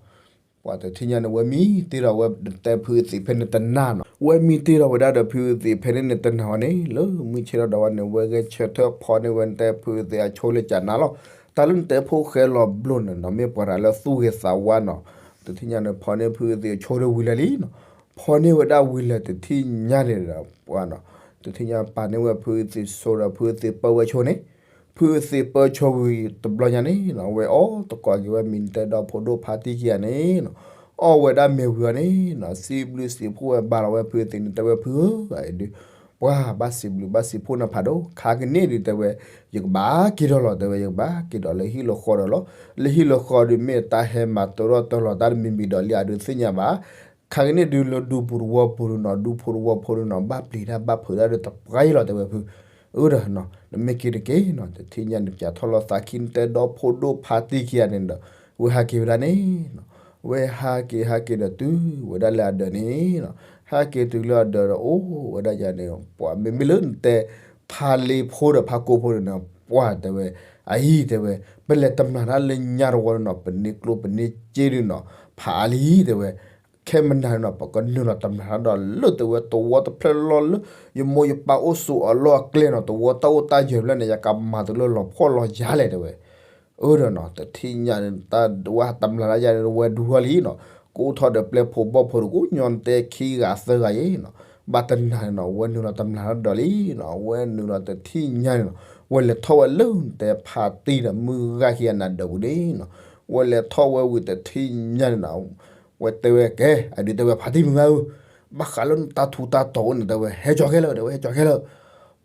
ပှၤတထံၣ်ညါန့ၣ် ဝဲမံတ့ၢ်ဒီးဝဲနတဲဖုသ့ၣ်ဖဲန့ၣ်တနၤနီၤ ဝဲမံတ့ၢ်ဒီးဝဲဒၣ်ဒီးဖုသ့ၣ်ဖဲန့ၣ်နတနၤဝဲန့ၣ် လၢမုၢ်ဆ့ၣ်ထီၣ်ဒီးဝဲန့ၣ် ဝဲဂဲၤဆၢထၢၣ်ဖီၣ်န့ၢ်ဝဲနတဲဖုသ့ၣ်အဆိလၢကနၤလီၤ တၢ်လၢနတဲဖိၣ်ဃဲလီၤဘျိးန့ၣ်နီၤ မ့ၢ်ပှၤတဂၤလၢသူၣ်ဂ့ၤသးဝါနီၤ တထံၣ်ညါန့ၣ် ဖီၣ်န့ၢ်ဖုသ့ၣ်အဆိဒီးဝံၤလၢာ်လံနီၤ ဖီၣ်န့ၢ်ဝဲဒၣ်ဝံၤလၢာ်တထံၣ်ညါန့ၣ်ဒီး ပှၤနီၤ တထံၣ်ညါပာ်န့ၢ်ဝဲဖုသ့ၣ်ဆိဒီး ဖုသ့ၣ်ပၢဝဲဆိန့ၣ် ဖုသ့ၣ်ပၢဆိဝံၤတဘျီညါန့ၣ်နီၤ ဝဲအီၣ်သကိးက့ၤဝဲမံၤနတဲဒီဖိဒိၣ်ဖါတံၢ်ခံဂၤန့ၣ်နီၤ အီၣ်ဝဲဒၣ်မ့ၤဝံၤအီၤန့ၣ်နီၤ စံးဘျုးစံးဖှိၣ်ဝဲဘၣ်လီၤဝဲဖုသ့ၣ်န့ၣ် တဲဝဲဖုဧၢ အအံၤဒုး ပှၤဘၣ်စံးဘျုးဘၣ်စံးဖှိၣ်နၤဖးဒိၣ် ခါကန့ၣ်ဒုးတဲဝဲ ယကဘၣ်က့ၤဒီးလီၤ တဲဝဲ ယကဘၣ်က့ၤဒီးလၢဟံၣ်လၢဃီဒီးလီၤ လၢဟံၣ်လၢဃီဒုးမ့ၢ်တၢ်ဟဲမၤတရီၣ်တၢ်လီၤတၢ်တမံၤမံၤဒီးလံအဒုးသ့ၣ်ညါဘၣ် ခါကန့ၣ်ဒုးလၢဒူပူၤတဝီပူၤဒုးနီၤ ဒူဖိတဝီဖိဒုးနီၤ ဘၣ်ပျံၤတၢ်ဘၣ်ဖုးတၢ်ဒီးတပှၢ်အံၤလီၤ တဲဝဲဖု အၢဒီးနီၤ နမ့ၢ်က့ၤတက့ၢ်နီၤ တထံၣ်ညါန့ၣ် ပၠးထီၣ်လီၤသးခံနတဲဒီဖိဒိၣ်ဖါတံၢ်ခံဂၤန့ၣ်ဒီး ဝဲဟးက့ၤဝဲဒၣ်န့ၣ်နီၤ ဝဲဟးက့ၤဟးက့ၤဒီးတုၤဝဲဒၣ်လၢအဒၢးန့ၣ်နီၤ ဟဲက့ၤတုၤလၢအဒၢးဒီးအိၣ်ဝဲဒၣ်ယၤန့ၣ် ပှၤမ့မ့ၢ်လၢနတဲ ဖါလ့ဖိဒီးဖါကိဖိန့ၣ်နီၤ ပှၤတဲဝဲ အအံၤတဲဝဲ ပလဲၤတမျၢ်တၢ်လၢညါတဝီန့ၣ်နီၤ ပန့ၢ်ကျိၣ်ပန့ၢ်စ့ဒုးနီၤ ဖးအါလံတဲဝဲ ခဲမနၤနီၤ ပကနုာ်လီၤတမျၢ်တၢ်ဒီးလၢတဲဝဲ တဝီတဖျၢၣ်လီၤလၢ ယမိၢ်ယပၢ်အိၣ်ဆိးအလီၢ်အကျဲနီၤ တဝီတၢ်အိၣ်တၢ်ယၢၤဖျၢၣ်န့ၣ် ယကမၤတုၤလၢလီၤဖှီၣ်လီၤယာ်လဲၣ်တဲဝဲ အၢဒီးနီၤ တထံၣ်ညါန့ၣ် တၢ်ဝဲတမျၢ်တၢ်ယၤန့ၣ် ဝဲဒူထီၣ်လံနီၤ ကအိၣ်ထီၣ်ဒီးပျဲၢ်ဖိဘီၣ်ဖိတကူၣ်ညီနတဲ ခံဂၤသၢဂၤယဲနီၤ ဘၣ်တနၤန့ၣ်နီၤ ဝဲနုာ်လီၤတမျၢ်တၢ်ဒီးလံနီၤ ဝဲနုာ်လီၤတထံၣ်ညါန့ၣ်နီၤ ဝဲလဲၤထီၣ်ဝဲလၢနတဲဖါတံၢ်ဒီးမုၢ်ဂၤခံဂၤနၤဒၢးပူၤန့ၣ်နီၤ ဝဲလဲၤထီၣ်ဝဲဝံၤတထံၣ်ညါန့ၣ်နီၤ ဝဲတဲဝဲကဲ အဒုးတဲဝဲဖါတံၢ်မုၢ်ဂၤဧၢ ဘၣ်ဃးလၢနတၢ်ထူးတၢ်တီၤအိၣ်န့ၣ် တဲဝဲဟဲကၠီၤခဲလၢာ် တဲဝဲဟဲကၠီၤခဲလၢာ်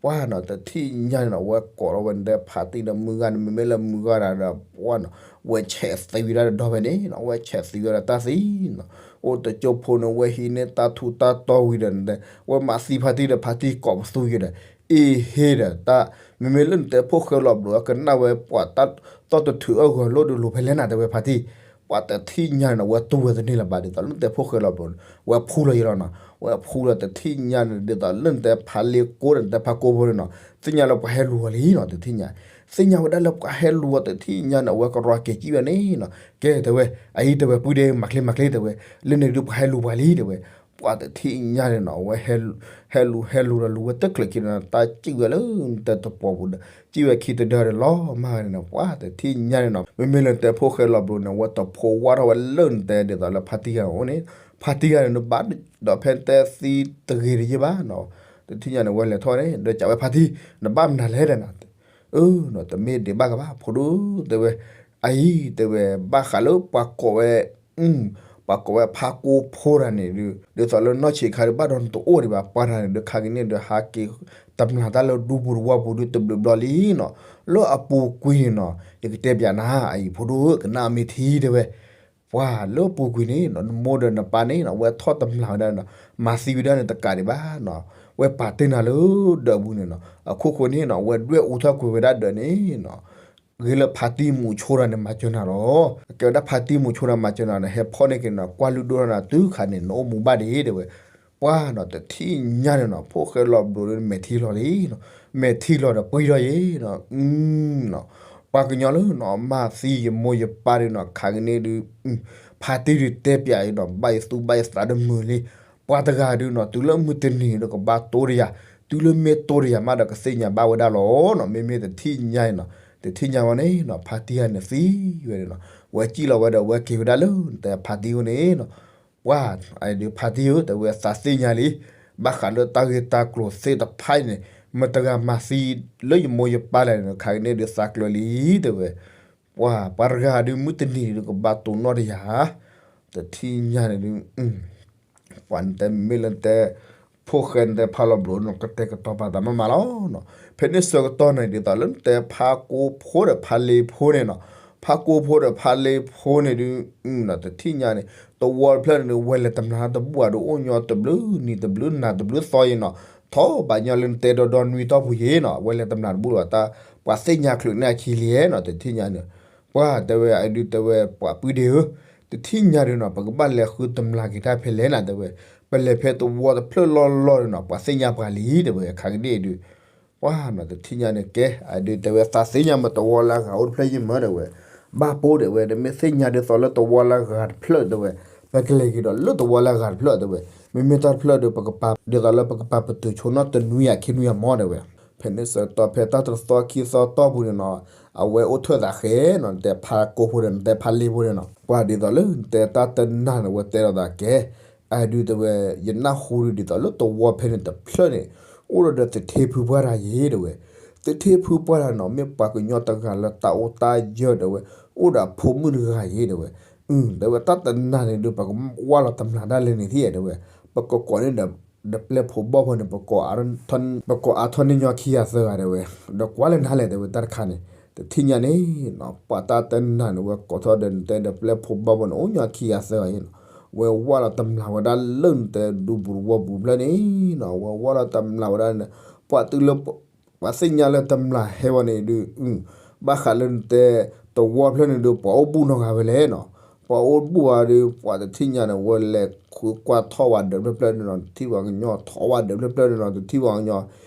ပှၤနီၤ တထံၣ်ညါန့ၣ်နီၤ ဝဲကိးလီၤဝဲနတဲဖါတံၢ်ဒီးမုၢ်ဂၤန့ၣ် မ့မ့ၢ်လၢမုၢ်ဂၤဒၣ်ဒီး ပှၤနီၤ ဝဲဆဲးသံဝံၤဒၣ်ဒီးဒီဖဲန့ၣ်နီၤ ဝဲဆဲးသံဝံၤဒီးတၢ်သံနီၤ အိၣ်တကၠိဖိန့ၣ် ဝဲဟံးန့ၢ်တၢ်ထူးတၢ်တီၤဝံၤဒီးနတဲ ဝဲမၤသံဖါတံၢ်ဒီးဖါတံၢ်ကိးပသူယဲဒီး အ့ဟ့ဒီးတၢ် မ့မ့ၢ်လၢနတဲဖိၣ်ဃဲလီၤဘျိး အကနၣ်ဝဲပှၤတၢ်သီၣ်တထုးအၢၣ်ဂီၤလိၣ်ဒုးလိၤဖဲလဲၣ်နၤ တဲဝဲဖါတံၢ် ပှၤတထံၣ်ညါန့ၣ်နီၤ ဝဲတူၢ်ဝဲတန့ၢ်လၢၤဘၣ် ဒ်သိးလၢနတဲဖိၣ်ဃဲလီၤဘျိးန့ၣ် ဝဲဖူလီၤယဲလီၤနီၤ, ဝဲဖူလီၤတထံၣ်ညါန့ၣ် ဒ်သိးလၢနတဲဖးလ့ကိးဒီး နတဲဖးကိဖိန့ၣ်နီၤ သ့ၣ်ညါလၢပှၤဟဲလူၤအီၤလံနီၤ တထံၣ်ညါ, သ့ၣ်ညါဝဲဒၣ်လၢပှၤဟဲလူၤအီၤတထံၣ်ညါန့ၣ် အဝဲကရီက့ၤကံၣ်ဝဲန့ၣ်နီၤ, ကဲတဲဝဲ, အအံၤတဲဝဲ ပုၢ်ဒ့ မၤချ့မၤချ့တဲဝဲ, လၢန့ၣ်ဒုးပှၤဟဲလူၤပှၤလံတဲဝဲ, ပှၤတထံၣ်ညါန့ၣ်နီၤ အဝဲ ဟဲလူၤဟဲလူၤဒီးလူၤဝဲတချုးခံန့ၣ် တၢ်စံၣ်ဝဲလၢနတဲတပီၤပူၤဒီး စံၣ်ဝဲခံတဒၢဒီးလီၤမၢ်န့ၣ်နီၤ ပှၤတထံၣ်ညါန့ၣ်နီၤ မ့မ့ၢ်လၢနတဲဖိၣ်ဃဲလီၤဘျိးန့ၣ် အဝဲတဖိဝါထီၣ်ဝဲလၢနတဲဒ်သိးလၢဖါတံၢ်ဂၤအိၣ်န့ၣ်, ဖါတံၢ်ဂၤန့ၣ် နဘၣ်ဒီးဖဲနတဲသံတဂ့ၤတယ့ၢ်ဘၣ်နီၤ, တထံၣ်ညါန့ၣ် ဝဲလဲၤထီၣ်န့ၣ် ဒီးကးဝဲဖါတံၢ် နဘၣ်မနုၤလဲၣ်ဒီးနၤ အၢ တမ့ၢ်ဒံးဘၣ်ကဘၣ် ဖိဒိၣ်တဲဝဲ, အအံၤတဲဝဲ ဘၣ်ဃးလၢပှၤကိးဝဲ ပှၤကိးဝဲဖါကိဖိတဂၤန့ၣ်ဒုး ဒ်သိးလၢနီၢ်ဆံးခါဒုး ဘၣ်ဒီးနတအိၣ်ဒံးဘၣ် ပှၤတဂၤန့ၣ်ဒုး ခါက့ၤန့ၣ်ဒုး ဟးက့ၤတမျၢ်တၢ်လၢဒူပူၤတဝီပူၤဒုး တဘျုးဘျီလံနီၤ, လၢအပူၤကွံာ်န့ၣ်နီၤ ယကတဲပၠးနၤ အအံၤဖိဒိၣ်ဧၢ ကနၣ်မ့ၢ်ထံ တဲဝဲ ပှၤလၢပူၤကွံာ်န့ၣ်နီၤ နမိၢ်ဒီးနပၢ်န့ၣ်နီၤ ဝဲထီၣ်တမျၢ်ဝဲဒၣ်နီၤ မၤသံဝဲဒၣ်န့ၣ်တကးဒံးဘၣ်နီၤ, ဝဲပာ်တ့ၢ်နၤလၢဒၢးပူၤန့ၣ်နီၤ အခိၣ်ဃိန့ၣ်နီၤ ဝဲဒွဲၣ်အူထီၣ်ကွံာ်ဝဲဒၣ်ဒၢးန့ၣ်နီၤ, ဂ့ၤလၢဖါတံၢ်မူးဆိတဂၤန့ၣ် မၤစၢၤနၤလီၤ, အကဲဝဲဒၣ်ဖါတံၢ်မူးဆိတဂၤမၤစၢၤနၤန့ၣ် ဟဲဖီၣ်န့ၢ်က့ၤနၤ ကွၢ်လုၢ်ဒိၣ်ထီၣ်နၤတုၤခါန့ၣ် နအိၣ်မူဘၣ်ဒံး တဲဝဲ, ပှၤနီၤ တထံၣ်ညါန့ၣ်နီၤ ဖိၣ်ဃဲလီၤဘျိးဒီး မဲာ်ထံလီၤလံနီၤ, မဲာ်ထံလီၤဒီးပှံၢ်ထီၣ်ယဲနီၤ ပှၤကညီလၢနီၤ မၤသံယမိၢ်ယပၢ်ဒီးနီၤ ခါက့ၤန့ၣ်ဒုး ဖါတံၢ်ဒုးတဲပၠးအံၤနီၤ ဘၣ်ယသူၣ်ဘၣ်ယသးဒီးမုာ်လံ, ပှၤတဂၤဒုးနီၤ တုၤလၢမုၢ်တနံၤဒီးကဘၣ်တိတယၤ, တုၤလၢမ့ၢ်တိတယၤမးဒီးကသ့ၣ်ညါဘၣ်ဝဲဒၣ်လီၤနီၤ, မ့မ့ၢ်တထံၣ်ညါအံၤနီၤ တထံၣ်ညါဝဲန့ၣ်နီၤ ဖါတံၢ်ဂၤန့ၣ်သံဝဲန့ၣ်နီၤ, ဝဲစံၣ်လီၤဝဲဒီးဝဲက့ၤဝဲဒၣ်လၢနတဲဖါတံၢ်အအိၣ်န့ၣ်နီၤ, ပှၤ အဒုးဖါတံၢ်ဧၢ တဲဝဲ သးသ့ၣ်ညါလံ, ဘၣ်ဃးလၢတၢ်ဂ့ၢ်တၢ်ကျိၤသ့ၣ်တဖၣ်အံၤန့ၣ် မတၤတဂၤမၤသံလၢယမိၢ်ယပၢ်လဲၣ်န့ၣ် ခါက့ၤန့ၣ်ဒုးသးကျၢၤလံ တဲဝဲ, ပှၤ ပှၤတဂၤဒုးမုၢ်တနံၤဒုးကဘၣ်တိနီတယၤ, တထံၣ်ညါန့ၣ်ဒုး ပှၤနတဲမ့ၢ်လၢနတဲ ဖိၣ်ဃဲနတဲဖးလီၤဘျိးနီၤ ကတဲာ်ကတီၤပာ်သးမးမးလီၤနီၤ, ဖဲန့ၣ်ဆၢကတီၢ်န့ၣ် ဒ်သိးလၢနတဲဖါကိဖိဒီးဖါလ့ဖိန့ၣ်နီၤ, ဖါကိဖိဒီးဖါလ့ဖိန့ၣ်ဒုး တထံၣ်ညါန့ၣ် တဝီတဖျၢၣ်န့ၣ်ဒုး ဝဲလဲၤတမျၢ်တဘူၣ်ဘၣ်ဒီး အိၣ်ညီတဘျုးနံၤတဘျုးနၤတဘျုးသီယဲနီၤ, ထီၣ်ဘးညီလၢနတဲဒီဒီနွံတီၢ်ပူၤယဲနီၤ, ဝဲလဲၤတမျၢ်တဘူၣ်ဘၣ်တၢ် ပှၤသ့ၣ်ညါချုးန့ၢ်အခံလံနီၤ, တထံၣ်ညါန့ၣ် ပှၤတဲဝဲ အဒုးတဲဝဲ ပှၤပုၢ်ဒ့ဧၢ, တထံၣ်ညါဒုးနီၤ ပကဘၣ်လဲၤဃုတမျၢ်က့ၤတၢ်ဖဲလဲၣ်နၤ တဲဝဲ, ပလဲၤဖဲတဝီတဖျၢၣ်လီၢ်လီၢ်ဒုးနီၤ ပှၤသ့ၣ်ညါပှၤလံ တဲဝဲ, ခါက့ၤန့ၣ်ဒုး ပှၤနီၤ တထံၣ်ညါန့ၣ် ကဲ အဒုးတဲဝဲ သးသ့ၣ်ညါမ့ၢ်တဝီလၢအဂၤအိၣ်တဖျၢၣ်ယဲမ့ၢ် တဲဝဲ, ဘၣ်ပိၢ် တဲဝဲ, နမ့ၢ်သ့ၣ်ညါဒ်သိးလၢတဝီလၢအဂၤတဖျၢၣ် တဲဝဲ, ပကလဲၤက့ၤဒီးလၢတဝီလၢအဂၤတဖျၢၣ် တဲဝဲ, မ့မ့ၢ်တၢ်တဖျၢၣ်ဒီး ပကပာ် ဒ်သိးလၢပကပာ်ပတုာ်ဆိနီၣ်တနွံယၤခံနွံယၤမ့ၢ် တဲဝဲ, ဖဲန့ၣ်ဆၢကတီၢ်ဖဲတၢ်တသီခံသီတီၢ်ပူၤန့ၣ်နီၤ, အဝဲအိၣ်ထၢၣ်သးဃဲနီၤ နတဲဖးကိဖိဒီး နတဲဖးလ့ဖိန့ၣ်နီၤ, ပှၤဒ်သိးလၢနတဲတၢ်တနၢ်န့ၣ် အဝဲတဲဒီးသးကဲ အဒုးတဲဝဲ ယနၢ်ဟူဒုးဒ်သိးလၢတဝီဖဲန့ၣ်တဖျၢၣ်န့ၣ် အိၣ်ဒီးဒီးသထ့ဖုပှၢ်တၢ်ယဲ တဲဝဲ, သထ့ဖုပှၢ်တၢ်နီၤ မ့ၢ်ပှၤကညီတဂၤလၢတၢ်အိၣ်တၢ်ယၢၢ် တဲဝဲ, အိၣ်ဒီးအဖိမုၣ်တဂၤယဲ တဲဝဲ, အ တဲဝဲ တၢ်တနၢ်န့ၣ်ဒုး ပကဝၢ်လီၤတမျၢ်ဒၣ်လဲာ်န့ၣ်ထံၣ် တဲဝဲ, ပကကိးန့ၢ်ဒီး ဒီးပျဲၢ်ဖိဘီၣ်ဖိန့ၣ် ပကိးအါထီၣ်န့ၢ်ညီခံဂၤသၢဂၤ တဲဝဲ, ဒီးကွၢ်လၢနၤလဲၣ် တဲဝဲ တၢ်တခါန့ၣ် တထံၣ်ညါန့ၣ်နီၤ ပှၤတၢ်တနၢ်န့ၣ် ဝဲကိးထီၣ်ဒီးနတဲ ဒီးပျဲၢ်ဖိဘီၣ်ဖိန့ၣ် အိၣ်ညီခံဂၤသၢဂၤန့ၣ်နီၤ, ဝဲဝၢ်လီၤတမျၢ်ဝဲဒၣ်လၢနတဲဒူပူၤတဝီပူၤဖျၢၣ်န့ၣ်နီၤ, ဝဲဝၢ်လီၤတမျၢ်ဝဲဒၣ်န့ၣ် ပှၤတုၤလၢ ပှၤသ့ၣ်ညါလၢတမျၢ်ဟဲဝဲန့ၣ်ဒုး ဘၣ်ဃးလၢနတဲ တဝီဖျၢၣ်န့ၣ်ဒုး ပှၤအိၣ်ဘူၣ်နီတဂၤဝဲလဲၣ်နီၤ, ပှၤအိၣ်ဘူၣ်ဝဲဒုး ပှၤတထံၣ်ညါန့ၣ် ဝဲလဲၤဃုကွၢ်ထီၣ်ဝဲဒီးဖျၢၣ်ဖျၢၣ်န့ၣ်နီၤ တထံၣ်ပှၤကညီ ထီၣ်ဝဲဒီးဖျၢၣ်ဖျၢၣ်န့ၣ်နီၤ တထံၣ်ပှၤကညီ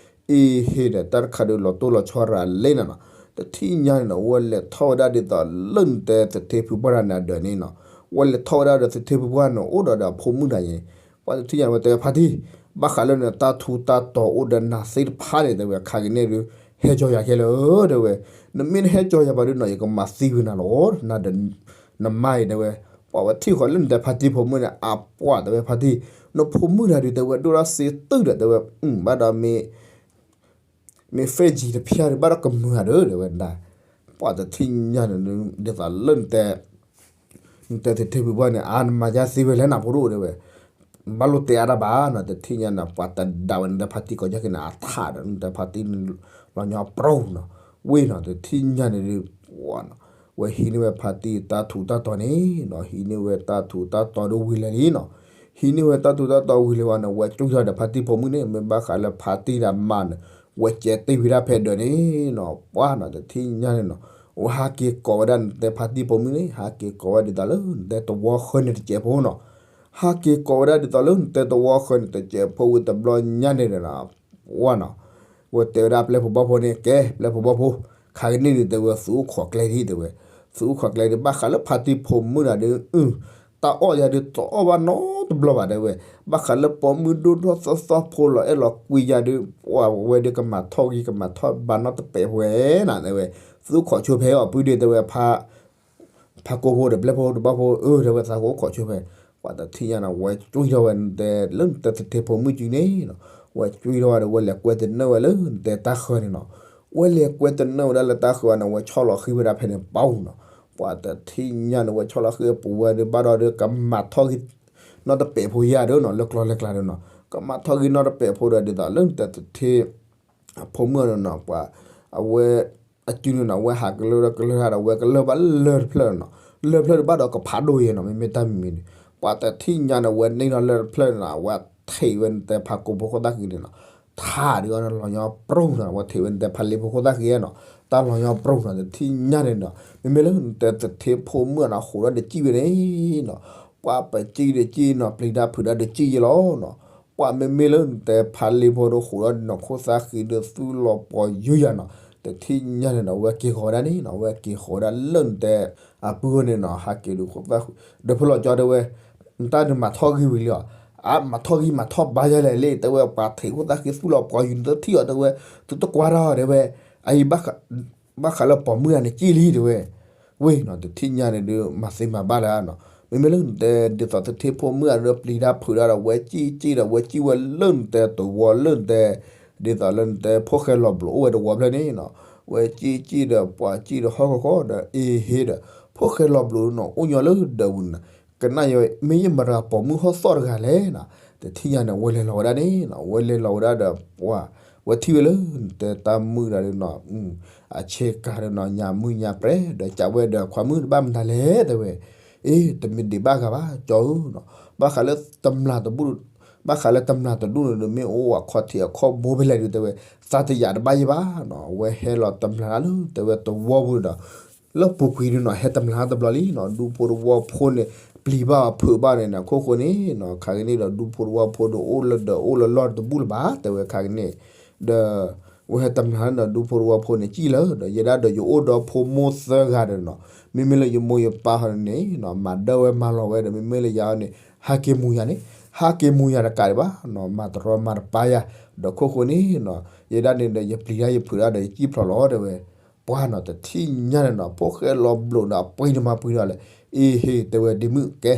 အ့ဟ့ဒီး တၢ်တခါဒုးလီၤတိၢ်လီၤဆီရၤလံနီၤနီၤ, တထံၣ်ညါန့ၣ်နီၤ ဝဲလဲၤထီၣ်ဝဲဒၣ်ဒ်သိးလၢနတဲ သထ့ဖုပှၢ်တၢ်န့ၣ်အဒၢးန့ၣ်နီၤ, ဝဲလဲၤထီၣ်ဝဲဒၣ်ဒီးသထ့ဖုပှၢ်န့ၣ် အိၣ်ဒီးဒီးအဖိမုၣ်တၢ်ယဲ ပှၤတထံၣ်ညါဝဲတဲဝဲဖါတံၢ် ဘၣ်ဃးလၢနတၢ်ထူးတၢ်တီၤအိၣ်ဒီးနၤသ့ၣ်တဖၣ်န့ၣ် တဲဝဲ ခါက့ၤန့ၣ်ဒုး ဟဲကၠီယၤခဲလၢာ် တဲဝဲ, နမ့ၢ်တဟဲကၠီယၤဘၣ်ဒုးနီၤ ယကမၤသံဝဲနၤလီၤ နၤဒီး နမါအံၤ တဲဝဲ, ပှၤဝဲထံၣ်ဃီလၢနတဲဖါတံၢ်ဖိမုၣ်န့ၣ် အပှၢ် တဲဝဲ ဖါတံၢ် နဖိမုၣ်တၢ်ဒုး တဲဝဲ ဒိၣ်ဒၣ်စ့တုၢ်ဒီး တဲဝဲ ဘၣ်ဒီး မ့ၢ် မ့ၢ် five G တဖျၢၣ်ဒုး ဘၣ်ဒီးကမုာ်ဧါဒီး တဲဝဲဒၣ်, ပှၤတထံၣ်ညါန့ၣ် ဒ်သိးလၢနတဲ နတဲသထ့ဖုပှၢ်န့ၣ် အါ နမၤယါသ့ဝဲလဲၣ်နၤဖိဒိၣ် တဲဝဲ, ဘၣ်လိၣ်တဲအါတၢ်ဘၣ်နီၤ တထံၣ်ညါန့ၣ် ပှၤတဒၣ်ဝဲန့ၣ် နတဲဖါတံၢ်ကိးယၢ်က့ၤန့ၣ် အထးဒီး နတဲဖါတံၢ်န့ၣ် လီၤညီပရိနီၤ, ဝ့ၢ်နီၤ တထံၣ်ညါန့ၣ်ဒုး ဝဲဟံးန့ၢ်ဝဲဖါတံၢ်တၢ်ထူးတၢ်တီၤန့ၣ်နီၤ ဟံးန့ၢ်ဝဲတၢ်ထူးတၢ်တီၤဒုးဝံၤလၢာ်လံနီၤ, ဟံးန့ၢ်ဝဲတၢ်ထူးတၢ်တီၤဝံၤလၢာ်ဝဲန့ၣ် ဝဲကၠူၣ်ထီၣ်ဒီးဖါတံၢ်ဖိမုၣ်န့ၣ် မ့ၢ်ဘၣ်ဃးလၢဖါတံၢ်ဒီးမါန့ၣ် ဝဲကဲတ့ၢ်ဝံၤဒၣ်ဖဲဒၢးန့ၣ်နီၤ ပှၤနီၤ တထံၣ်ညါန့ၣ်နီၤ ဝဲဟးက့ၤကိးဝဲဒၣ်နတဲဖါတံၢ်ဖိမုၣ်န့ၣ် ဟးက့ၤကိးဝဲဒ်သိးလၢနတဲသဝီဃၢၤန့ၣ်တစဲးဖိနီၤ. ဟးက့ၤကိးဝဲဒၣ်ဒ်သိးလၢနတဲသဝီဃၢၤန့ၣ်တစဲးဖိဝံၤတဘျီညါန့ၣ် ဝဲနီၤ, ဝဲတဲဝဲဒၣ်ပျဲၢ်ဖိဘီၣ်ဖိန့ၣ် ကဲ ပျဲၢ်ဖိဘီၣ်ဖိ, ခါကနံၣ်ဒုးတဲဝဲ သုအိၣ်ခိးကျဲဒံးတဲဝဲ, သုအိၣ်ခိးကျဲဒံး ဘၣ်ဃးလၢဖါတံၢ်ဖိမုၣ်နၤဒုး တၢ်အီၣ်ယၤဒုးတအီၣ်ဘၣ်နီတဘျီဘၣ်တဲဝဲ, ဘၣ်ဃးလၢပိာ်မုၣ်ဒိၣ်ထီၣ်သီသီဖိလီၤအဲၣ်လီၤကွံယၤဒုး ပှၤဝဲဒုးကမၤထီၣ်ဂံၢ်ကမၤထီၣ်ဘါနီတပဲာ်ဝဲနၤတဲဝဲ, သုအိၣ်ခိးဆိဖဲအီၤပုၢ်ဒ့တဲဝဲ ဖါကိၢ်ဖိဒီးပျဲၢ်ဖိတဘီၣ်ဖိ အၢ တဲဝဲသးကအိၣ်ခိးဆိဖဲ, ပှၤတထံၣ်ညါန့ၣ် ဝဲကွံထီၣ်ဝဲနတဲ လၢနတဲသထ့ဖိမုၣ်ကံန့ၣ်နီၤ, ဝဲကွံထီၣ်ဝဲဒီး ဝဲလဲၤကွဲတနၢၣ်ဝဲလၢနတဲတၢ်ဃၢၤန့ၣ်နီၤ, ဝဲလဲၤကွဲတနၢၣ်ဝဲဒၣ်လၢတၢ်ဃၢၤန့ၣ် ဝဲဆီၣ်လီၤဃံၤဝဲဒၣ်ဖဲန့ၣ်ပီနီၤ, ပှၤတထံၣ်ညါန့ၣ် ဝဲဆီၣ်လီၤဃံၤပူၤဝဲဒုး ဘၣ်ဒီးဒုးကမၤထီၣ်ဂံၢ် နီတပဲာ်ဖိယၤဒီးနီၤ လၢကျီလၢကျါဒီးနီၤ, ကမၤထီၣ်ဂံၢ်နီတပဲာ်ဖိဒီး ဒ်သိးလၢနတဲသထ့ ဖိမုၣ်န့ၣ်နီၤ, ပှၤ အဝဲ အစုန့ၣ်နီၤ ဝဲဟးကလၢကလၢဒီး ဝဲကလၢဘၣ်လၢတဖျၢၣ်နီၤ, လၢတဖျၢၣ်ဒီးဘၣ်ဒီးကဖးဒိၣ်ယဲနီၤ, မ့မ့ၢ်တၢ်မံၤမံၤန့ၣ် ပှၤတထံၣ်ညါန့ၣ် ဝဲန့ၢ်ထီၣ်လၢတဖျၢၣ်န့ၣ်နီၤ ဝဲထံးဝဲနတဲဖါကိၢ်ဖိခိၣ်သၣ်ဃံန့ၣ်နီၤ, ထါဒုးအီၤန့ၣ် လီၤညီပြူၢ်နီၤ, ဝဲထံးဝဲနတဲဖါလ့ဖိခိၣ်သၣ်ဃံနီၤ, တၢ်လီၤညီပြူၢ်နီၤ, တထံၣ်ညါန့ၣ်နီၤ, မ့မ့ၢ်လၢနတဲသထ့ဖိမုၣ်နီၤ ဃိးဒီးတစံၣ်ဝဲန့ၣ်နီၤ, ပှၤပစံၣ်တစံၣ်နီၤ ပျံၤတၢ်ဖုးတၢ်တစံၣ်ယဲလီၤနီၤ, ပှၤမ့မ့ၢ်လၢနတဲဖါလ့ဖိဒီးဃိးဒီးနီၤ ခိၣ်သၣ်ဃံဒီးသူၣ်လီၤပှီၤယူၤယၤနီၤ, တထံၣ်ညါန့ၣ်နီၤ ဝဲက့ၤဃီၤဝဲဒၣ်န့ၣ်နီၤ, ဝဲက့ၤဃီၤဝဲဒၣ်လၢနတဲ အပုၢ်န့ၣ်နီၤ, ဟးက့ၤဒုးခိၣ်သၣ်ဃံ ဒီးဖုလီၤကၠီတဲဝဲ နတၢ်ဒုးမၤထီၣ်ဂံၢ်ဝံၤလံလီၤ, အါ မၤထီၣ်ဂံၢ်မၤထီၣ်ဘါယၤလဲၣ်လံ တဲဝဲ ပှၤထံးခိၣ်သၣ်ဃံသူၣ်လီၤပှီၤယူၤ နတထံၣ်အီၤတဲဝဲ, သုတကွၢ်တၢ်တဲဝဲ, အအံၤ ဘၣ်ဃးလၢပိာ်မုၣ်ဂၤန့ၣ်စံၣ်လံတဲဝဲ, ဝ့ၢ်နီၤ တထံၣ်ညါန့ၣ်ဒုး မၤသ့မၤဘၣ်လၢနီၤ, မ့မ့ၢ်လၢနတဲ ဒ်သိးသထ့ဖိမုၣ်ဂၤဒီးပျံၤတၢ်ဖုးတၢ်ဒီး ဝဲစံၣ်စံၣ်ဒီး ဝဲစံၣ်ဝဲလၢနတဲတဝီလၢနတဲ ဒ်သိးလၢနတဲဖိၣ်ဃဲလီၤဘျိးအိၣ်ဝဲတဝီဖျၢၣ်န့ၣ်နီၤ, ဝဲစံၣ်စံၣ်ဒီးပှၤစံၣ်ဒီးဟီၣ်ခီခီဒီး အ့ဟ့ဒီး ဖိၣ်ဃဲလီၤဘျိးနီၤ အိၣ်ညီလၢဒၢးပူၤန့ၣ်နီၤ, ကနၣ်ယမ့ၢ်ယမတၤပိာ်မုၣ်ဟီၣ်သီၣ်တဂၤလဲၣ်နီၤ, တထံၣ်ညါန့ၣ် ဝဲလဲၤလီၤဝဲဒၣ်န့ၣ်နီၤ, ဝဲလဲၤလီၤဝဲဒၣ်ဒီးပှၤ ဝဲထံၣ်ဝဲလၢနတဲတၢ်မုၢ်တဂၤဒီးနီၤ, အဆ့ကၤဒီးနီၤ ညါမုၢ်ညါပြဲၤ ဒီးကးဝဲဒီးခွါမုၣ်တဘၣ်မတၤလဲၣ်တဲဝဲ, အ့ တမ့ၢ်ဒံးဘၣ်ဂၤဘၣ် ကၠီဧၢနီၤ, ဘၣ်ဃးလၢတမျာ်တဘူၣ် ဘၣ်ဃးလၢတမျာ်တဒူၣ်န့ၣ်ဒီး မ့ၢ်အိၣ်အခီၣ်ထံးအခီၣ်ဘိဖဲလဲၣ်ဒုးတဲဝဲ, သးတယာ်တဘၣ်ယဲဘၣ်နီၤ, ဝဲဟဲလီၤတမျာ်တၢ်လၢတဲဝဲတဝီပူၤဒီး လၢပူၤကွံာ်ဒုးနီၤ ဟဲတမျာ်တဘျီလံနီၤ, ဒူဖိတဝီဖိန့ၣ် ပျံၤဘၣ်အီၤဖုးဘၣ်န့ၣ်နီၤ, ခိၣ်ဃိန့ၣ်နီၤ ခါကနံၣ်ဒီး ဒူဖိတဝီဖိဒီး အိၣ်လၢဒၢးအိၣ်လၢလီၢ်တဘူၣ်လၢၤဘၣ် တဲဝဲခါကနံၣ်, ဒီး ဝဲဟဲတမျာ်န့ၣ်ဒီး ဒူဖိတဝီဖိန့ၣ် စံၣ်လၢၤဒီး ယဲဒၣ်ဒီးယအိၣ်ဒီးဖိမိၢ်သၢဂၤဒီးနီၤ, မ့မ့ၢ်လၢယမိၢ်ယပၢ်ဟီန့ၣ်နီၤ မၤဒၢဝဲမၤလီၤဝဲဒီး မ့မ့ၢ်လၢယၤန့ၣ် ဟးက့ၤမူၤယၤန့ၣ် ဟးက့ၤမူၤယၤတကးဒံးဘၣ်နီၤ, မၤတရီမၤတပါယၤ, ဒီးခိၣ်ဃိန့ၣ်နီၤ ယဲဒၣ်န့ၣ်ဒီး ယပျံၤတၢ်ယဖုးတၢ်ဒီး ယစံၣ်ဖျိးလီၤတဲဝဲ, ပှၤနီၤ တထံၣ်ညါန့ၣ်နီၤ ဖိၣ်ဃဲလီၤဘျိးဒီး အပှ့ၤန့ၣ်မၤပှ့ၤဒီးလဲၣ်, အ့ဟ့ တဲဝဲ ဒ့မုၣ်ကဲ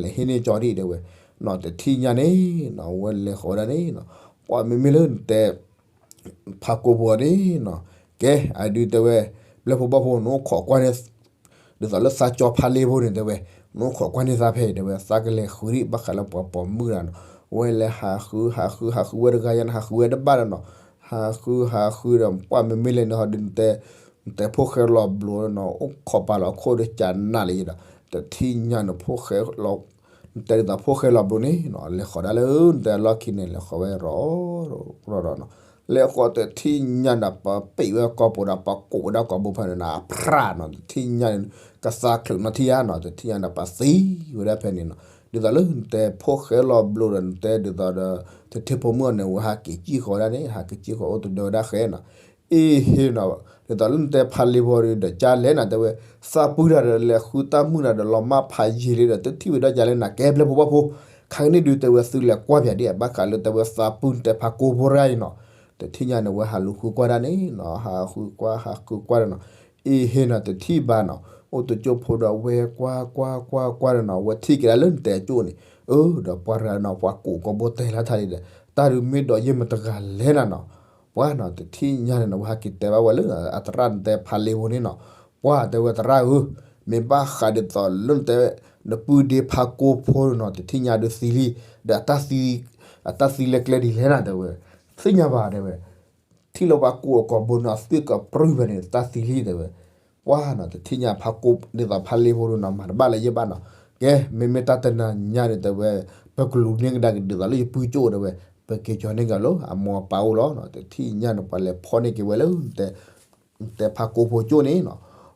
လဲၤဟ့ၣ်န့ၢ်ကၠီဒံးတဲဝဲ, နီၤ တထံၣ်ညါန့ၣ်နီၤ ဝဲလဲၤဃီၤဝဲဒၣ်န့ၣ်နီၤ, ပှၤမ့မ့ၢ်လၢနတဲ ဖါကိၢ်ဖိန့ၣ်နီၤ, ကဲ အဒုးတဲဝဲ ပျဲၢ်ဖိဘီၣ်ဖိ နအိၣ်ခိးကွၢ်န့ၣ် ဒ်သိးလၢသးကၠီဖါလ့ဖိန့ၣ်တဲဝဲ, နအိၣ်ခိးကွၢ်န့ၢ်သးဖဲတဲဝဲ, သးကလဲၤဃုဒံး ဘၣ်ဃးလၢပှၤပိာ်မုၣ်တဂၤနီၤ, ဝဲလဲၤဟးဃု ဟးဃု ဟးဃုဝဲတဂၤယၤန့ၣ် ဟးဃုဝဲတဘၣ်ဒီးနီၤ, ဟးဃု ဟးဃုဒီး ပှၤမ့မ့ၢ်လဲၤန့ၣ်ဟီဒုးနတဲ နတဲဖိၣ်ဃဲလီၤဘျိးနီၤ အိၣ်ခိးပာ်လီၤခိၣ်ဒီးကနးလံဒီး တထံၣ်ညါန့ၣ် ဖိၣ်ဃဲလီၤ နတဲဒ်သိးဖိၣ်ဃဲလီၤဘျိးန့ၣ်နီၤ လဲၤဃီၤဒၣ်လၢနတဲအလီၢ်ခံန့ၣ် လဲၤဃီၤဝဲရီၤရီၤဒီးနီၤ, လဲၤဃီၤတထံၣ်ညါန့ၣ် ပှၤပံးဝဲကိာ်ပူၤဒီး ပှၤကိးဝဲဒၣ်ကိာ်ဘိဖဲန့ၣ်နီၤ အဖြးနီၤ တထံၣ်ညါန့ၣ် ကသါချုးနီၤထံၣ်ဧါနီၤ တထံၣ်ညါန့ၣ် ပှၤသံဝဲဒၣ်ဖဲန့ၣ်နီၤ, ဒ်သိးလၢနတဲဖိၣ်ဃဲလီၤဘျိးဒီး နတဲဒ်သိးဒီး သထ့ဖိမုၣ်အီၤန့ၣ် ဝဲဟးက့ၤစံၣ်ဃီၤဝဲဒၣ်န့ၣ် ဟးက့ၤစံၣ်ဃီၤအိၣ်တဒၢဝဲဒၣ်ဃဲနီၤ အ့ဟ့နီၤ, ဒ်သိးလၢနတဲဖါလ့ဖိဒီး ကလဲၣ်နၤတဲဝဲ, သးပုၢ်တၢ်ဒီးလဲၤဃုတၢ်မုၢ်နၤဒီးလီၤမၢ်ဖးယံာ်လံဒီး တထံၣ်ဝဲဒီးကလဲၣ်နၤ ကဲပျဲၢ်ဖိဘီၣ်ဖိ, ခါကနံၣ်ဒုးတဲဝဲသုလဲၤကွၢ်ပၠးဒ်အဘၣ်ဃးလၢတဲဝဲ သးပုၢ်နတဲဖါကိၢ်ဖိတဂၤအံၤနီၤ, တထံၣ်ညါန့ၣ် ဝဲဟးလူၤဃုကွၢ်ဒၣ်န့ၣ်နီၤ, ဟးဃုကွၢ် ဟးဃုကွၢ်ဒီးနီၤ, အ့ဟ့နီၤ တထံၣ်ဘၣ်နီၤ, အိၣ်တကၠိၢ်ဖိဒီးဝဲကွၢ်ကွၢ်ကွၢ်ကွၢ်ဒီးနီၤ, ဝဲထံၣ်က့ၤဒၣ်လၢနတဲအကၠိၣ်န့ၣ်, အၢ ဒီးပှၤတဂၤနီၤ ပှၤကိးကိာ်ဘိတဲလၢထါလံဒီး တၢ်ဒုးမ့ၢ်ဒီးယဲၢ်မတဂၤလဲၣ်နၤနီၤ, ပှၤနီၤ တထံၣ်ညါန့ၣ်နီၤ ဝဲဟးက့ၤတဲဘၣ်ဝဲလၢ အသရၣ်နတဲဖါလ့ဖိန့ၣ်နီၤ, ပှၤတဲဝဲသရၣ်ဧၢ, မ့ၢ်ဘၣ်ဃးဒ်သိးလၢနတဲ နပုၢ်ဒ့ဖါကိၢ်ဖိနီၤ တထံၣ်ညါဒုးသံလံ, ဒီး အတၢ်သံလၢကျဲဒ်လဲၣ်နၤတဲဝဲ, သ့ၣ်ညါဘၣ်တဲဝဲ, ထံၣ်လၢပှၤကိးအကိာ်ဘိနီၤ အသွံၣ်ကပြုၢ်ဖဲန့ၣ် တၢ်သံလံတဲဝဲ, ပှၤနီၤ တထံၣ်ညါဖါကိၢ်ဒ်သိးဖါလ့ဖိန့ၣ်နီၤ မၤတဘၣ်လၢယဲၢ်ဘၣ်နီၤ, ကဲ မ့မ့ၢ်တၢ်တနၤညါန့ၣ်တဲဝဲ, ပကလူၤန့ၢ်ကဒါက့ၤဒ်သိးလၢယပုၢ်ကၠိၣ်တဲဝဲ, ပက့ၤကၠီၤန့ၢ်က့ၤလၢအမိၢ်အပၢ်အိၣ်လီၤနီၤ, တထံၣ်ညါန့ၣ် ပှၤလဲၤဖီၣ်န့ၢ်က့ၤဝဲလၢ နတဲဖါကိၢ်ဖိကၠိၣ်န့ၣ်နီၤ,